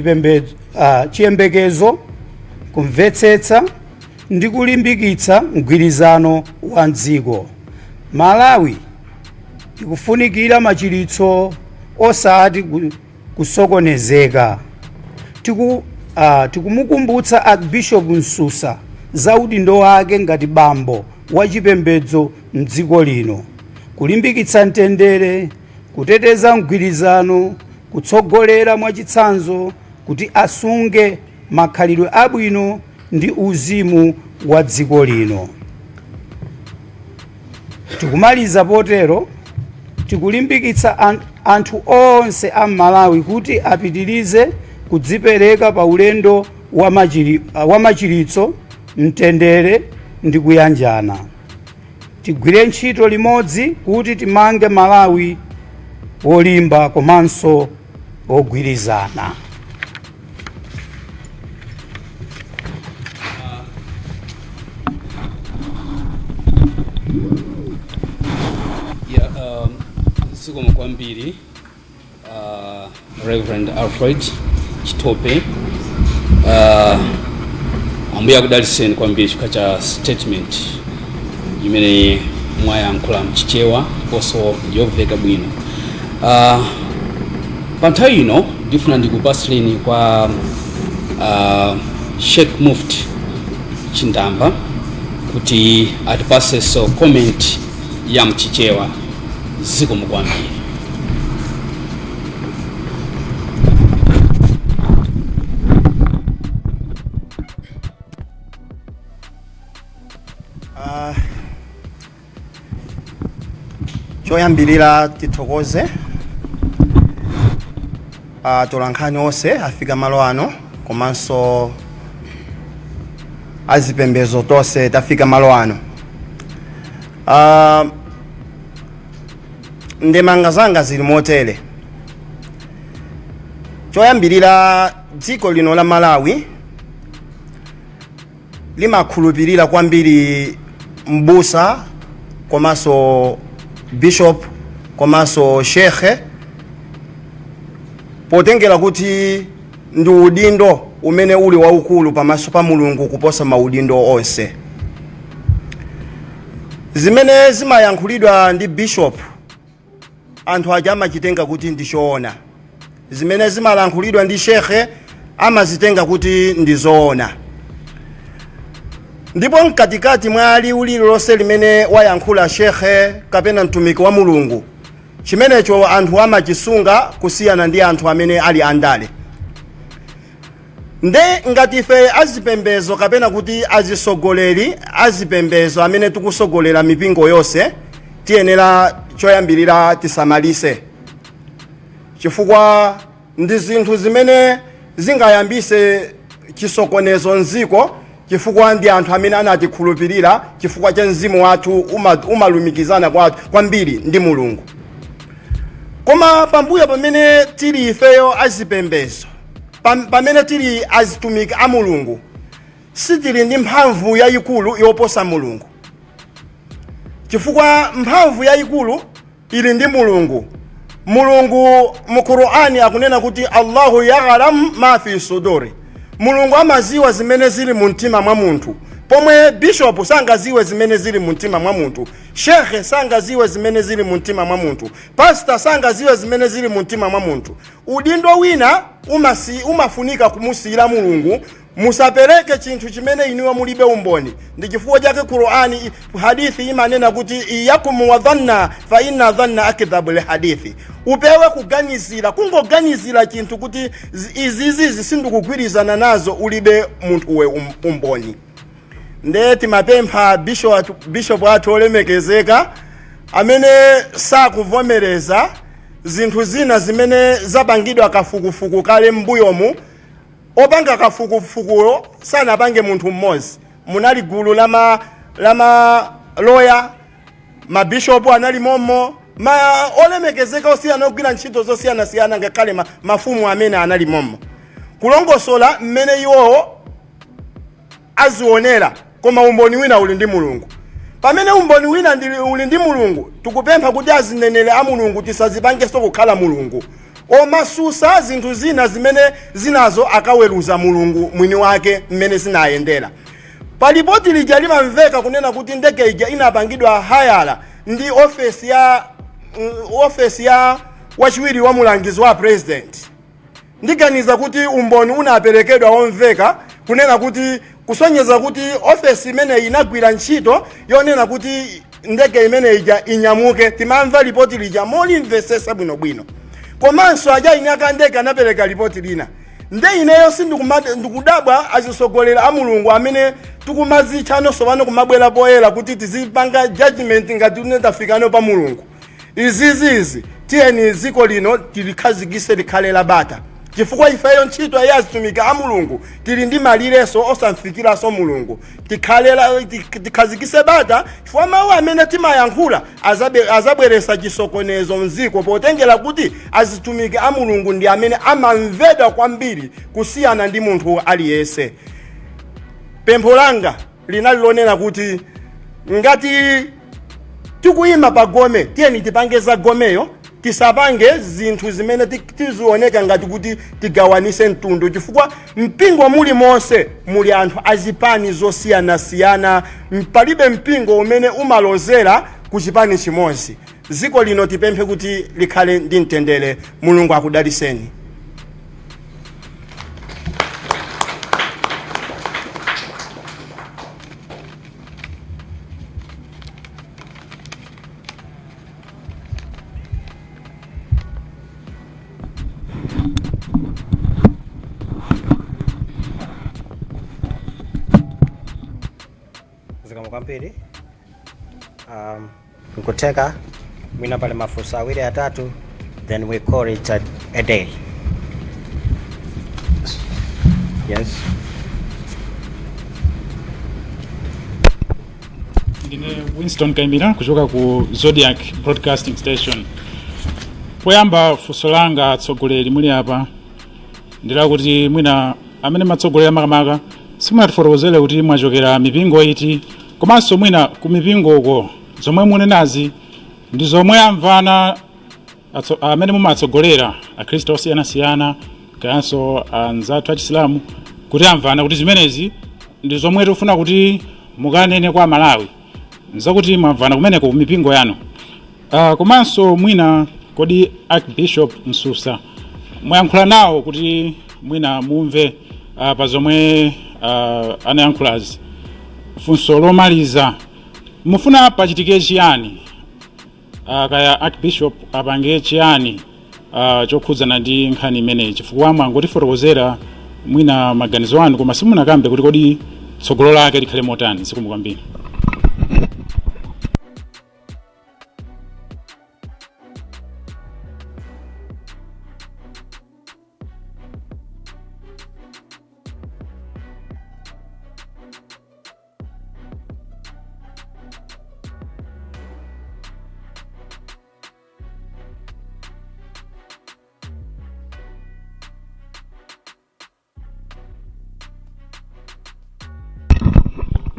chiyembekezo, kumvetsetsa ndi kulimbikitsa mgwirizano wa mdziko. Malawi ikufunikira machiritso osati kusokonezeka. Tikumukumbutsa Archbishop Msusa za udindo wake ngati bambo wa chipembedzo mdziko lino, kulimbikitsa mtendere, kuteteza mgwirizano, kutsogolera mwachitsanzo kuti asunge makhalidwe abwino ndi uzimu wa dziko lino. Tikumaliza potero, tikulimbikitsa anthu onse a Malawi kuti apitirize kudzipereka pa ulendo wa machiritso, mtendere ndi kuyanjana. Tigwire ntchito limodzi kuti timange Malawi wolimba komanso wogwirizana. Yeah, zikomo kwambiri, Reverend Alfred Chitope. Ambuye akudalitseni kwambiri chifukwa cha statement imene mwayankhula mchichewa ndiponso yomveka bwino. Pa nthawi ino ndifuna ndikupatsileni kwa Sheikh Mufti Chindamba kuti atipasenso comment ya mchichewa. Zikomo kwambiri. Choyambirira tithokoze atolankhani onse afika malo ano, komanso azipembedzo tonse tafika malo ano. Ndemanga zanga zili motere. Choyambirira, dziko lino la Malawi limakhulupirira kwambiri mbusa komanso bishop komanso shekhe, potengera kuti ndi udindo umene uli waukulu pamaso pa Mulungu kuposa maudindo onse. Zimene zimayankhulidwa ndi bishop, anthu aja amachitenga kuti ndi choona. Zimene zimalankhulidwa ndi shekhe amazitenga kuti ndi zoona. Ndipo mkatikati mwa liwu lililonse limene wayankhula shekhe kapena mtumiki wa Mulungu, chimenecho anthu amachisunga kusiyana ndi anthu amene ali andale. Nde ngati ife azipembezo kapena kuti azisogoleri azipembezo amene tikusogolera mipingo yonse, tiyenera choyambirira tisamalise, chifukwa Ndi zinthu zimene zingayambise chisokonezo mziko, chifukwa ndi anthu amene anatikhulupirira chifukwa cha mzimu wathu umalumikizana kwambiri ndi Mulungu. Koma pambuyo pamene tili ifeyo azipembezo, pamene tili azitumiki a Mulungu, sitili ndi mphamvu yayikulu yoposa Mulungu, chifukwa mphamvu yayikulu ili ndi Mulungu. Mulungu mu Qur'ani akunena kuti Allahu ya'lam ma fi suduri, Mulungu amaziwa zimene zili mu mtima mwa munthu, pomwe bishop sangaziwe zimene zili mu mtima mwa munthu, shekhe sangaziwe zimene zili mu mtima mwa munthu, pastor sangaziwe zimene zili mu mtima mwa munthu. Udindo wina umafunika kumusiyira Mulungu. Musapereke chinthu chimene inuyo mulibe umboni. Ndi chifukwa chake Qur'ani, hadithi imanena kuti iyakum wa dhanna fa inna dhanna akdhabu lihadithi. Upewe kuganizira, kungoganizira chinthu kuti izizi sindikugwirizana nazo, ulibe munthuwe umboni. Nde timapempha bishop athu olemekezeka amene sakuvomereza zinthu zina zimene zapangidwa kafukufuku kale m'mbuyomu. Opanga kafukufukuyo sanapange munthu mmodzi, munali gulu lama loya, mabishopu anali momo, ma olemekezeka osiyana ogwira ntchito zosiyanasiyana, ngakhale mafumu amene anali momo, kulongosola mmene iwowo azionera. Koma umboni wina uli ndi Mulungu. Pamene umboni wina uli ndi Mulungu, tikupempha kuti azinenere a Mulungu tisazipangenso kukhala Mulungu omasusa zinthu zina zimene zinazo akaweruza Mulungu mwini wake mmene zinayendera. Palipoti lija limamveka kunena kuti ndege ija inapangidwa hire ndi ofesi ya wachiwiri wa mulangizi wa president. Ndiganiza kuti umboni unaperekedwa womveka kunena kuti, kusonyeza kuti ofesi imeneyi inagwira ntchito yonena kuti ndege imene ija inyamuke. Timamva ripoti lija molimvesesa bwinobwino. Komanso aja ine akandege anapereka ripoti lina. Nde ineyo ndikudabwa azisogolera a Mulungu amene tikumazitchanonso pano kumabwera poyera kuti tizipanga judgment ngati une tafikano pa Mulungu. Izizizi, tiyeni dziko lino tilikhazikise likhale labata, chifukwa ifeyo ntchito ya azitumiki a Mulungu tili ndi malireso osamfikiranso Mulungu. Tikhazikise bata, chifukwa mawu amene timayankhula azabweresa chisokonezo mdziko, potengera kuti azitumiki a Mulungu ndi amene amamvedwa kwambiri kusiyana ndi munthu aliyense. Pempho langa linali lonena kuti ngati tikuyima pa gome, tiyeni tipange za gomeyo, tisapange zinthu zimene tizioneka ngati kuti tigawanise mtundu, chifukwa mpingo muli monse muli anthu azipani zosiyanasiyana. Palibe mpingo umene umalozera ku chipani chimodzi. Dziko lino tipemphe kuti likhale ndi mtendere. Mulungu akudaliseni. Zikomo kwambiri. Nkutheka mwina pali mafunso awiri atatu, then we call it a day. Yes. Ndine Winston Kaimira kuchoka ku Zodiac Broadcasting Station. Poyamba, funso langa, atsogoleri muli apa, ndilakuti mwina amene matsogolera makamaka simunatifotokozere kuti mwachokera mipingo iti, komanso mwina ku mipingo uko zomwe munenazi ndi zomwe amvana amene mumatsogolera akhristu osiyanasiyana kayanso anzathu achisilamu, kuti amvana kuti zimenezi ndi zomwe tikufuna kuti mukanene kwa Malawi, nzakuti mwamvana kumeneko ku mipingo yanu. Komanso mwina kodi Archbishop Msusa mwayankhula nawo kuti mwina mumve pa zomwe anayankhulazi? Funso lomaliza, mufuna pachitike chiyani, kaya Archbishop apange chiyani chokhudzana ndi nkhani imeneyi? Chifukwa mwangotifotokozera mwina maganizo anu, koma simunakambe kuti kodi tsogolo lake likhale motani. Zikomo kwambiri.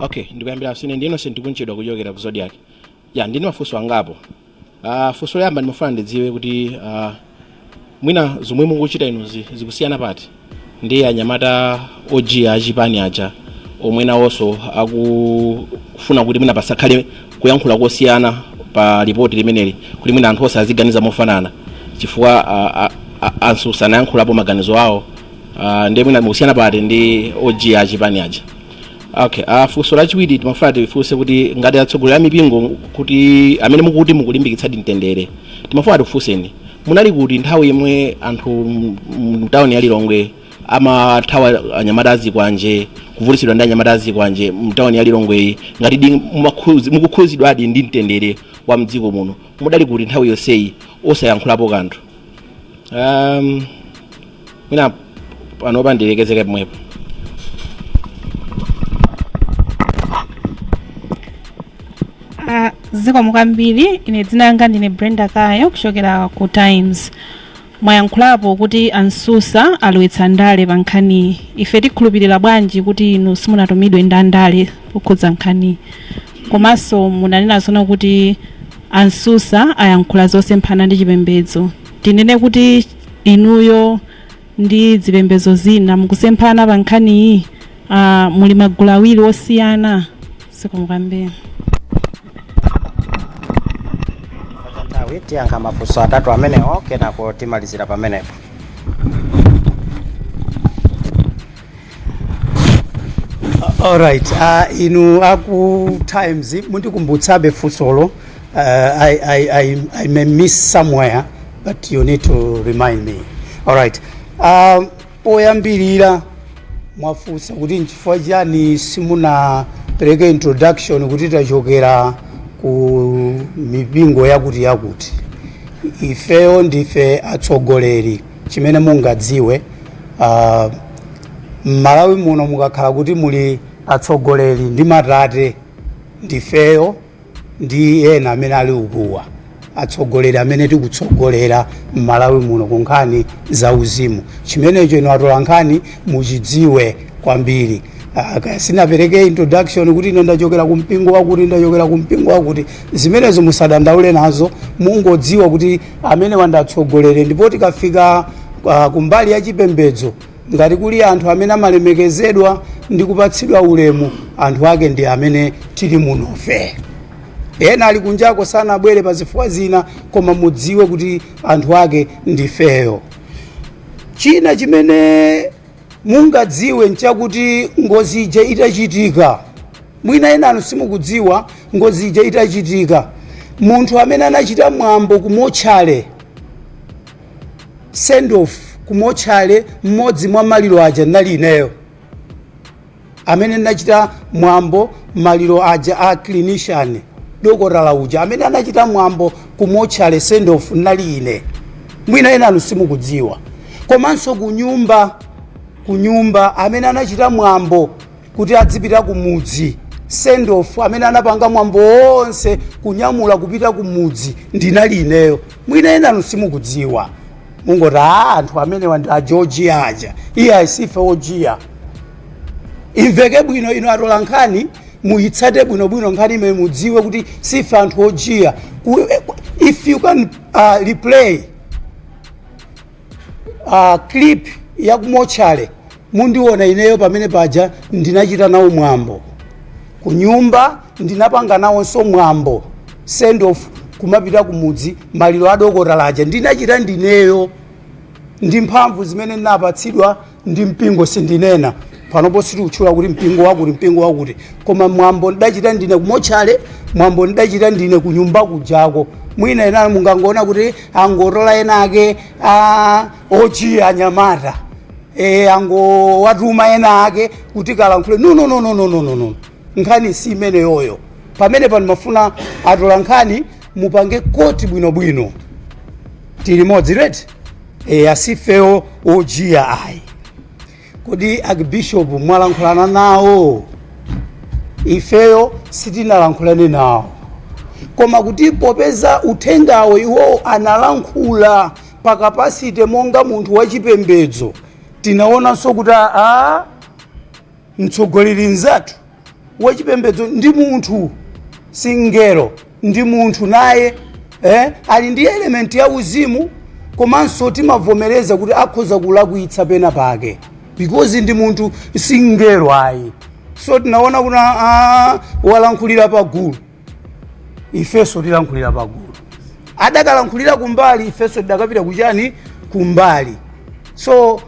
Okay, ndikuyambira ine ndi Innocent Kunchedwa kuchokera ku Zodiak. Ya, ndine mafunso angapo. Funso loyamba ndimafuna ndidziwe kuti mwina zomwe mukuchita inuzi zikusiyana pati ndi anyamata ojiya achipani aja omwe nawonso akufuna kuti mwina pasakhale kuyankhula kosiyana pa ripoti limeneli, kuti mwina anthu onse aziganiza mofanana, chifukwa a Msusa anayankhulapo maganizo awo. Ndiye mwina mukusiyana pati ndi ojiya achipani aja? Okay, funso lachiwiri timafuna tifunse kuti ngati atsogoleri a mipingo, kuti amene mukuti mukulimbikitsadi mtendere, timafuna tikufunseni, munali kuti nthawi yomwe anthu mtawuni ya Lilongwe amathawa anyamata azikwanje, kuvutitsidwa ndi anyamata azikwanje mtawuni ya Lilongweyi? Ngati mukukhuzidwadi ndi mtendere wa mdziko muno, mudali kuti nthawi yonseyi osayankhulapo kanthu? Mwina panopa ndilekezeke pomwepo. Zikomo kwambiri. Ine dzina langa ndine Brenda Kayo kuchokera ku Times. Mwayankhulapo kuti a Msusa alowetsa ndale pa nkhaniyi. Ife tikhulupirira bwanji kuti inu simunatumidwe ndi andale pokhudza nkhaniyi? Komanso munanena zoona kuti a Msusa ayankhula zosemphana ndi chipembedzo. Tinene kuti inuyo ndi zipembedzo zina mukusemphana pa nkhaniyi? Muli magulu awiri osiyana? Zikomo kwambiri. Nthawi, tiyankha mafunso atatu amenewo, kenako timalizira pamenepo. Alright, inu aku Times, mundikumbutsabe funsolo. I may miss somewhere, but you need to remind me. Alright, poyambirira mwafunsa kuti nchifukwa chani simunapereke introduction kuti tachokera ku mipingo yakuti yakuti. Ifeyo ndife atsogoleri. Chimene mungadziwe, m'Malawi muno mukakhala kuti muli atsogoleri ndi matate, ndifeyo ndi ena amene ali ukuwa, atsogoleri amene tikutsogolera m'Malawi muno ku nkhani za uzimu. Chimenecho inu atola nkhani muchidziwe kwambiri. Kaya sinapereke introduction kuti ine ndachokera ku mpingo wakuti, ndachokera ku mpingo wakuti, zimenezo musadandaule nazo. Mungodziwa kuti amene wandatsogolere, ndipo tikafika kumbali ya chipembedzo, ngati kuli anthu amene amalemekezedwa ndi kupatsidwa ulemu, anthu ake ndi amene tili munofe. Ena ali kunjako sanabwere pa zifukwa zina, koma mudziwe kuti anthu ake ndifeyo. China chimene mungadziwe nchakuti ngozi ija itachitika, mwina enanu simukudziwa, ngozi ija itachitika, munthu amene anachita mwambo kumotchale, send off kumotchale, mmodzi mwa maliro aja ndinali ineyo amene ndinachita mwambo maliro aja a clinician, dokotala uja amene anachita mwambo kumotchale, send off, ndinali ine. Mwina enanu simukudziwa. Komanso kunyumba amene anachita mwambo kuti adzipita kumudzi, send off, amene anapanga mwambo wonse kunyamula kupita kumudzi ndinali ineyo. Mwina enanu simukudziwa, mungoti a anthu amenewa ndi ajojiya aja. Iye asife ojiya. Imveke bwino, ino atola nkhani muyitsate bwinobwino nkhani imene, mudziwe kuti sife anthu ojiya. If you can replay clip ya kumotchale, mundiona ineyo pamene paja ndinachita nawo mwambo. Kunyumba ndinapanga nawonso mwambo, send off kumapita kumudzi, maliro adokotala aja ndinachita ndineyo ndi mphamvu zimene ndinapatsidwa ndi mpingo. Sindinena panopo, sitiutchula kuti mpingo wakuti, mpingo wakuti, koma mwambo ndidachita ndine kumotchale, mwambo ndidachita ndine kunyumba kujako. Mwina ena mungangoona kuti angotola ena ake a ojiya anyamata, angowatuma ena ake kuti kalankhule. No, no, no, no, no, no, no, no. Nkhani si imeneyoyo. Pamene pano mafuna atola nkhani mupange quote bwinobwino. Tili modzi, right? Asifewo ojiya ayi. Kodi archbishop mwalankhulana nawo? Ifeyo sitinalankhulane nawo, koma kuti popeza uthengawo iwowo analankhula pa capacity monga munthu wachipembedzo, tinaonanso kuti a mtsogoleri nzathu Wachipembedzo ndi munthu, si mngelo, ndi munthu naye, ali ndi element ya uzimu, komanso timavomereza kuti akhoza kulakwitsa pena pake because ndi munthu, si mngelo ayi. So tinaona kuti walankhulira pagulu, ifenso tilankhulira pagulu. Adakalankhulira kumbali, ifenso tidakapita kuchani? Kumbali. So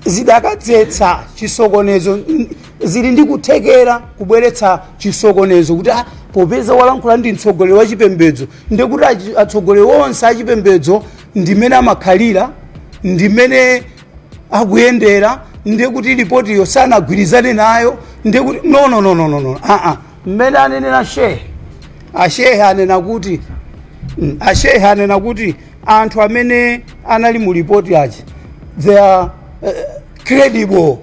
zidakadzetsa chisokonezo, zili ndi kuthekera kubweretsa chisokonezo kuti popeza walankhula ndi mtsogoleri wa chipembedzo, ndekuti atsogoleri onse achipembedzo ndimene amakhalira, ndimene akuyendera, ndekuti ripotiyo sanagwirizane nayo, ndekuti no, no, no, no, no, no. Mmene anenera shehe, ashehe anena kuti ashehe anena kuti anthu amene anali mu ripoti aja, they are credible.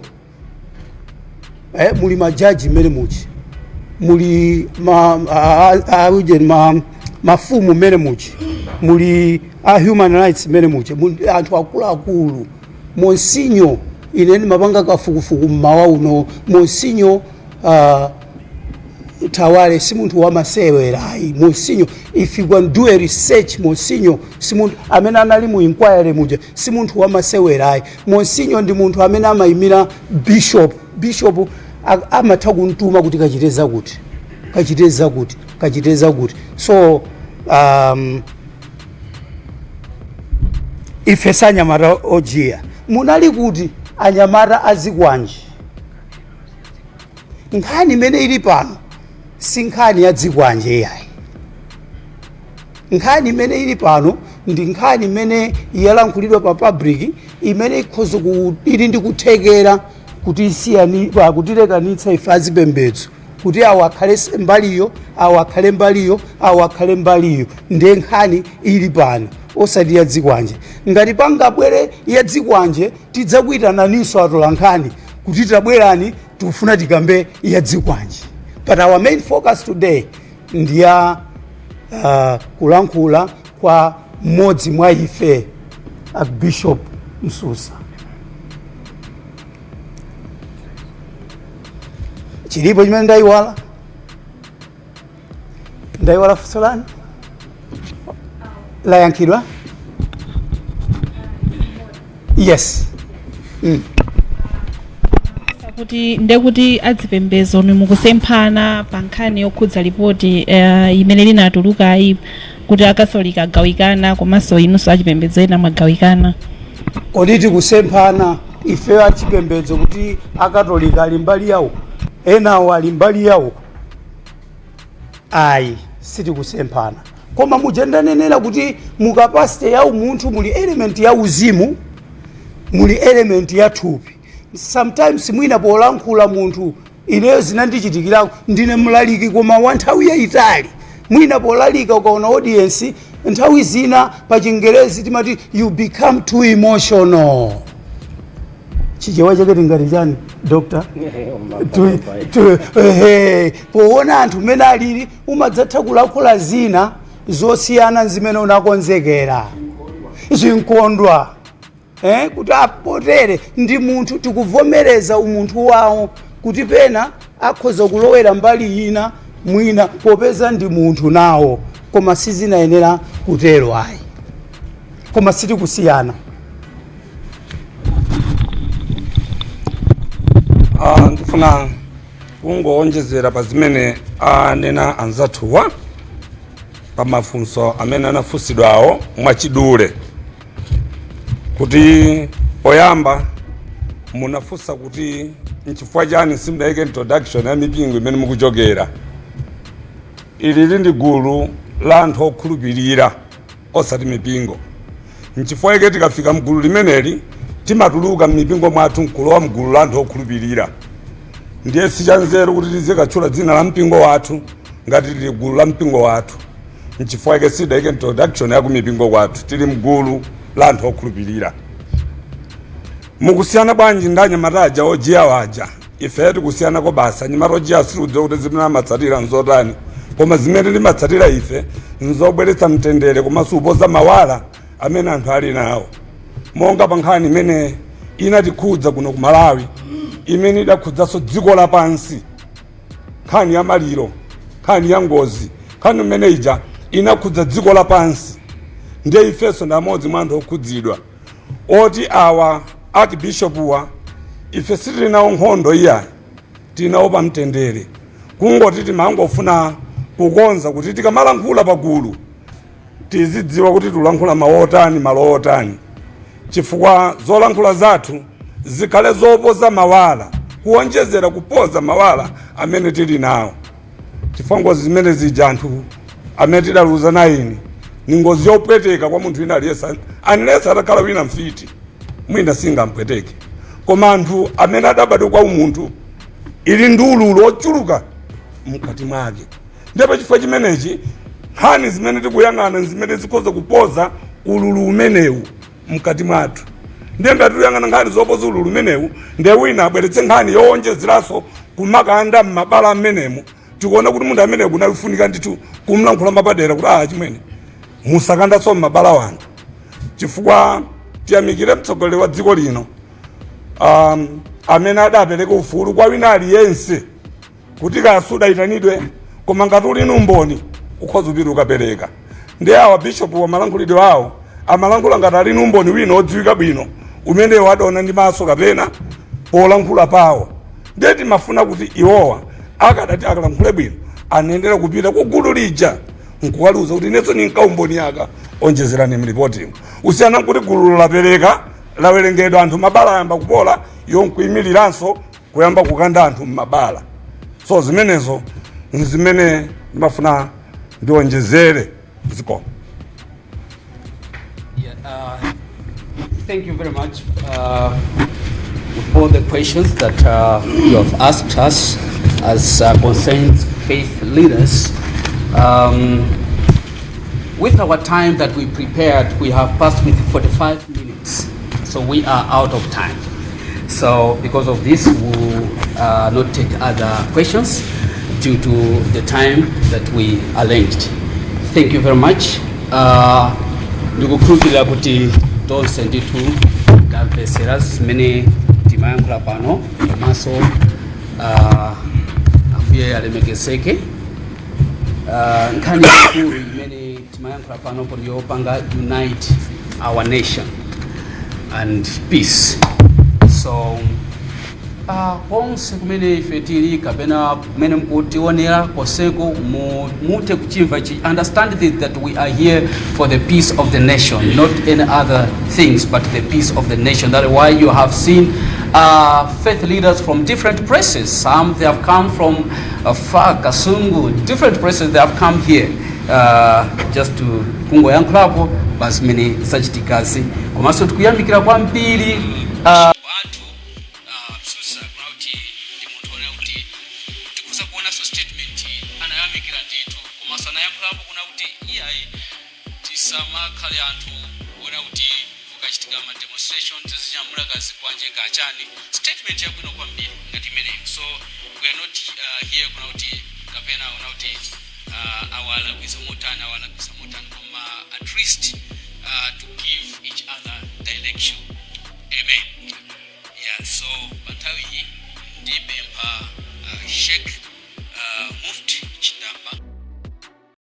Muli majaji mmene muchi, muli ma, a, a, a, uje, ma, mafumu mmene muchi, muli a human rights mmene muchi, muli anthu akuluakulu. Monsignor, ine ndimapanga kafukufuku mmawa uno, Monsignor Thawale si munthu wamasewerayi. Monsignor, if you can do a research, Monsignor si munthu amene anali mu inquiry muja, si munthu wamasewerayi. Monsignor ndi munthu amene amayimira bishop. Bishop amatha kumtuma kuti kachite zakuti, kachite zakuti, kachite zakuti. So ife sanyamata ojiya. Munali kuti anyamata azikwanje? Nkhani imene ili pano si nkhani ya dzikwanje yayi. Nkhani imene ili pano ndi nkhani imene yalankhulidwa pa public, imene ikhoza ili ndi kuthekera kuti kutilekanitsa ife azipembedzo, kuti awo akhale mbaliyo, awo akhale mbaliyo, awo akhale mbaliyo. Ndiye nkhani ili pano, osati ya dzikwanje. Ngati pangabwere ya dzikwanje, tidzakuitananinso atola nkhani kuti tabwerani, tikufuna tikambe ya dzikwanje. But our main focus today ndi ya kulankhula kwa mmodzi mwa ife, Archbishop Msusa. Chilipo chimene ndayiwala? Ndayiwala funso lanu, layankhidwa? Yes. Kuti ndekuti adzipembedzo mukusemphana pa nkhani yokhudza ripoti imene linatulukayi, kuti Akatholika agawikana, komanso inunso achipembedzo ena mwagawikana? Kodi tikusemphana ife achipembedzo kuti Akatolika ali mbali yawo, enawo ali mbali yawo? Ayi, sitikusemphana. Koma muja ndanenera kuti mu capacity ya umunthu muli element ya uzimu, muli element ya thupi. Sometimes mwina polankhula munthu, ineyo zinandichitikirako, ndine mlaliki koma wa nthawi yayitali, mwina polalika ukaona audience, nthawi zina pa Chingerezi timati you become too emotional. Chichewa chake tingati chani, doctor? Poona anthu mmene alili, umadzatha kulankhula zina zosiyana zimene unakonzekera, zinkondwa, kuti apotere ndi munthu. Tikuvomereza umunthu wawo kuti pena akhoza kulowera mbali ina, mwina popeza ndi munthu nawo, koma sizinayenera kutero ayi. Koma sitikusiyana. Ndifuna kungowonjezera pa zimene anena anzathuwa pa mafunso amene anafunsidwawo mwachidule, kuti poyamba munafunsa kuti nchifukwa chani simudayike introduction ya mipingo imene mukuchokera. Ili ndi gulu la anthu okhulupirira, osati mipingo. Nchifukwa ike tikafika mgulu limeneli, timatuluka m'mipingo mwathu nkulowa mgulu la anthu okhulupirira. Ndiye sichanzeru kuti tizikatchula dzina la mpingo wathu ngati tili gulu la mpingo wathu. Nchifukwa ike sidayike introduction ya kumipingo kwathu. Tili mgulu la anthu okhulupirira. Mukusiyana bwanji ndi anyamata aja ojiya waja? Ife tikusiyanako basi. Anyamata ojiya sitikudziwa kuti zimene amatsatira nzotani, koma zimene timatsatira ife nzobweretsa mtendere komanso upoza mawala amene anthu ali nawo, monga pa nkhani imene inatikhudza kuno ku Malawi. Imene idakhudzanso dziko lapansi, nkhani ya maliro, nkhani ya ngozi, nkhani imene ija inakhudza dziko lapansi. Ndiye ifenso ndi amodzi mwa anthu okhudzidwa. Oti awa archbishopuwa, ife sitili nawo nkhondo iyayi, tinawo pa mtendere. Kungoti timangofuna kukonza kuti tikamalankhula pagulu tizidziwa kuti tikulankhula mawu otani, malo otani, chifukwa zolankhula zathu zikhale zopoza mawala, kuonjezera kupoza mawala amene tili nawo, chifukwa ngozi zimene zija, anthu amene tidaluza 9, ni ngozi yopweteka kwa munthu wina aliyense, unless atakhala wina mfiti, mwina singampweteke. Koma anthu amene adabadwa kwa umunthu, ili ndi ululu ochuluka mkati mwake. Ndipo chifukwa chimenechi, nkhani zimene tikuyang'ana zimene zikhoza kupoza ululu umenewu mkati mwathu. Ndiye ngati tikuyang'ana nkhani zopoza ululu umenewu, ndiye wina abweretse nkhani yowonjezeranso kumakanda m'mabala amenemo, tikuona kuti munthu amene kunafunika ndithu kumlankhula mapadera kuti, "Ah, chimwene, musakandanso m'mabala wanthu." Chifukwa tiyamikire mtsogoleri wa dziko lino amene adapereka ufulu kwa wina aliyense kuti kaya sudayitanidwe, koma ngati uli ndi umboni ukhoza kupita ukapereka. Ndi awa bishopu wamalankhulidwe awo amalankhula ngati ali ndi umboni wina odziwika bwino umenewo adaona ndi maso kapena polankhula pawo. Ndiye timafuna kuti iwowa akadati akalankhule bwino, anenera kupita ku gulu lija nkukaluza kuti, "Inenso ninkaumboni aka, onjezerani mlipotimo." Usiyana nkuti gulu lapereka, lawerengedwa, anthu mabala ayamba kupola, iwo nkuyimiriranso kuyamba kukanda anthu mmabala. So zimenezo nzimene ndimafuna ndionjezere. Zikomo. Yeah, thank you very much for the questions that you have asked us as concerned faith leaders. With our time that we prepared, we have passed with 45 minutes, so we are out of time. So because of this, we will not take other questions due to the time that we arranged. Thank you very much. Ndikukhulupirira kuti tonse ndithu tamvetsera zimene timayankhula pano. Komanso Ambuye alemekezeke. Nkhani yaikulu imene timayankhula panopo ndiyopanga unite our nation and peace. So konse kumene ife tili kapena kumene mukutionera konseko, muthe kuchimva chi understand this, that we are here for the peace of the nation, not any other things but the peace of the nation. That is why you have seen faith leaders from different places. Some, they have come from far, Kasungu, different places. They have come here just to kungoyankhulapo pa zimene zachitikazi. Komanso tikuyamikira kwambiri anthu Msusa kuna kuti ndi munthu onena kuti tikhoza kuonanso statement anayamikira ndithu, komanso anayankhulapo kuna kuti iyayi, tisamakhale anthu ona kuti kukachitika ma demonstration tizinyamula kazikwanje kachani. Statement yabwino kwambiri ngati imeneyo. So we are not here kuna kuti kapena kuna kuti awalakwisa motani, awalakwisa motani, koma at least to give each other direction. Amen. Yeah, so pa nthawi iyi ndipempha Sheikh.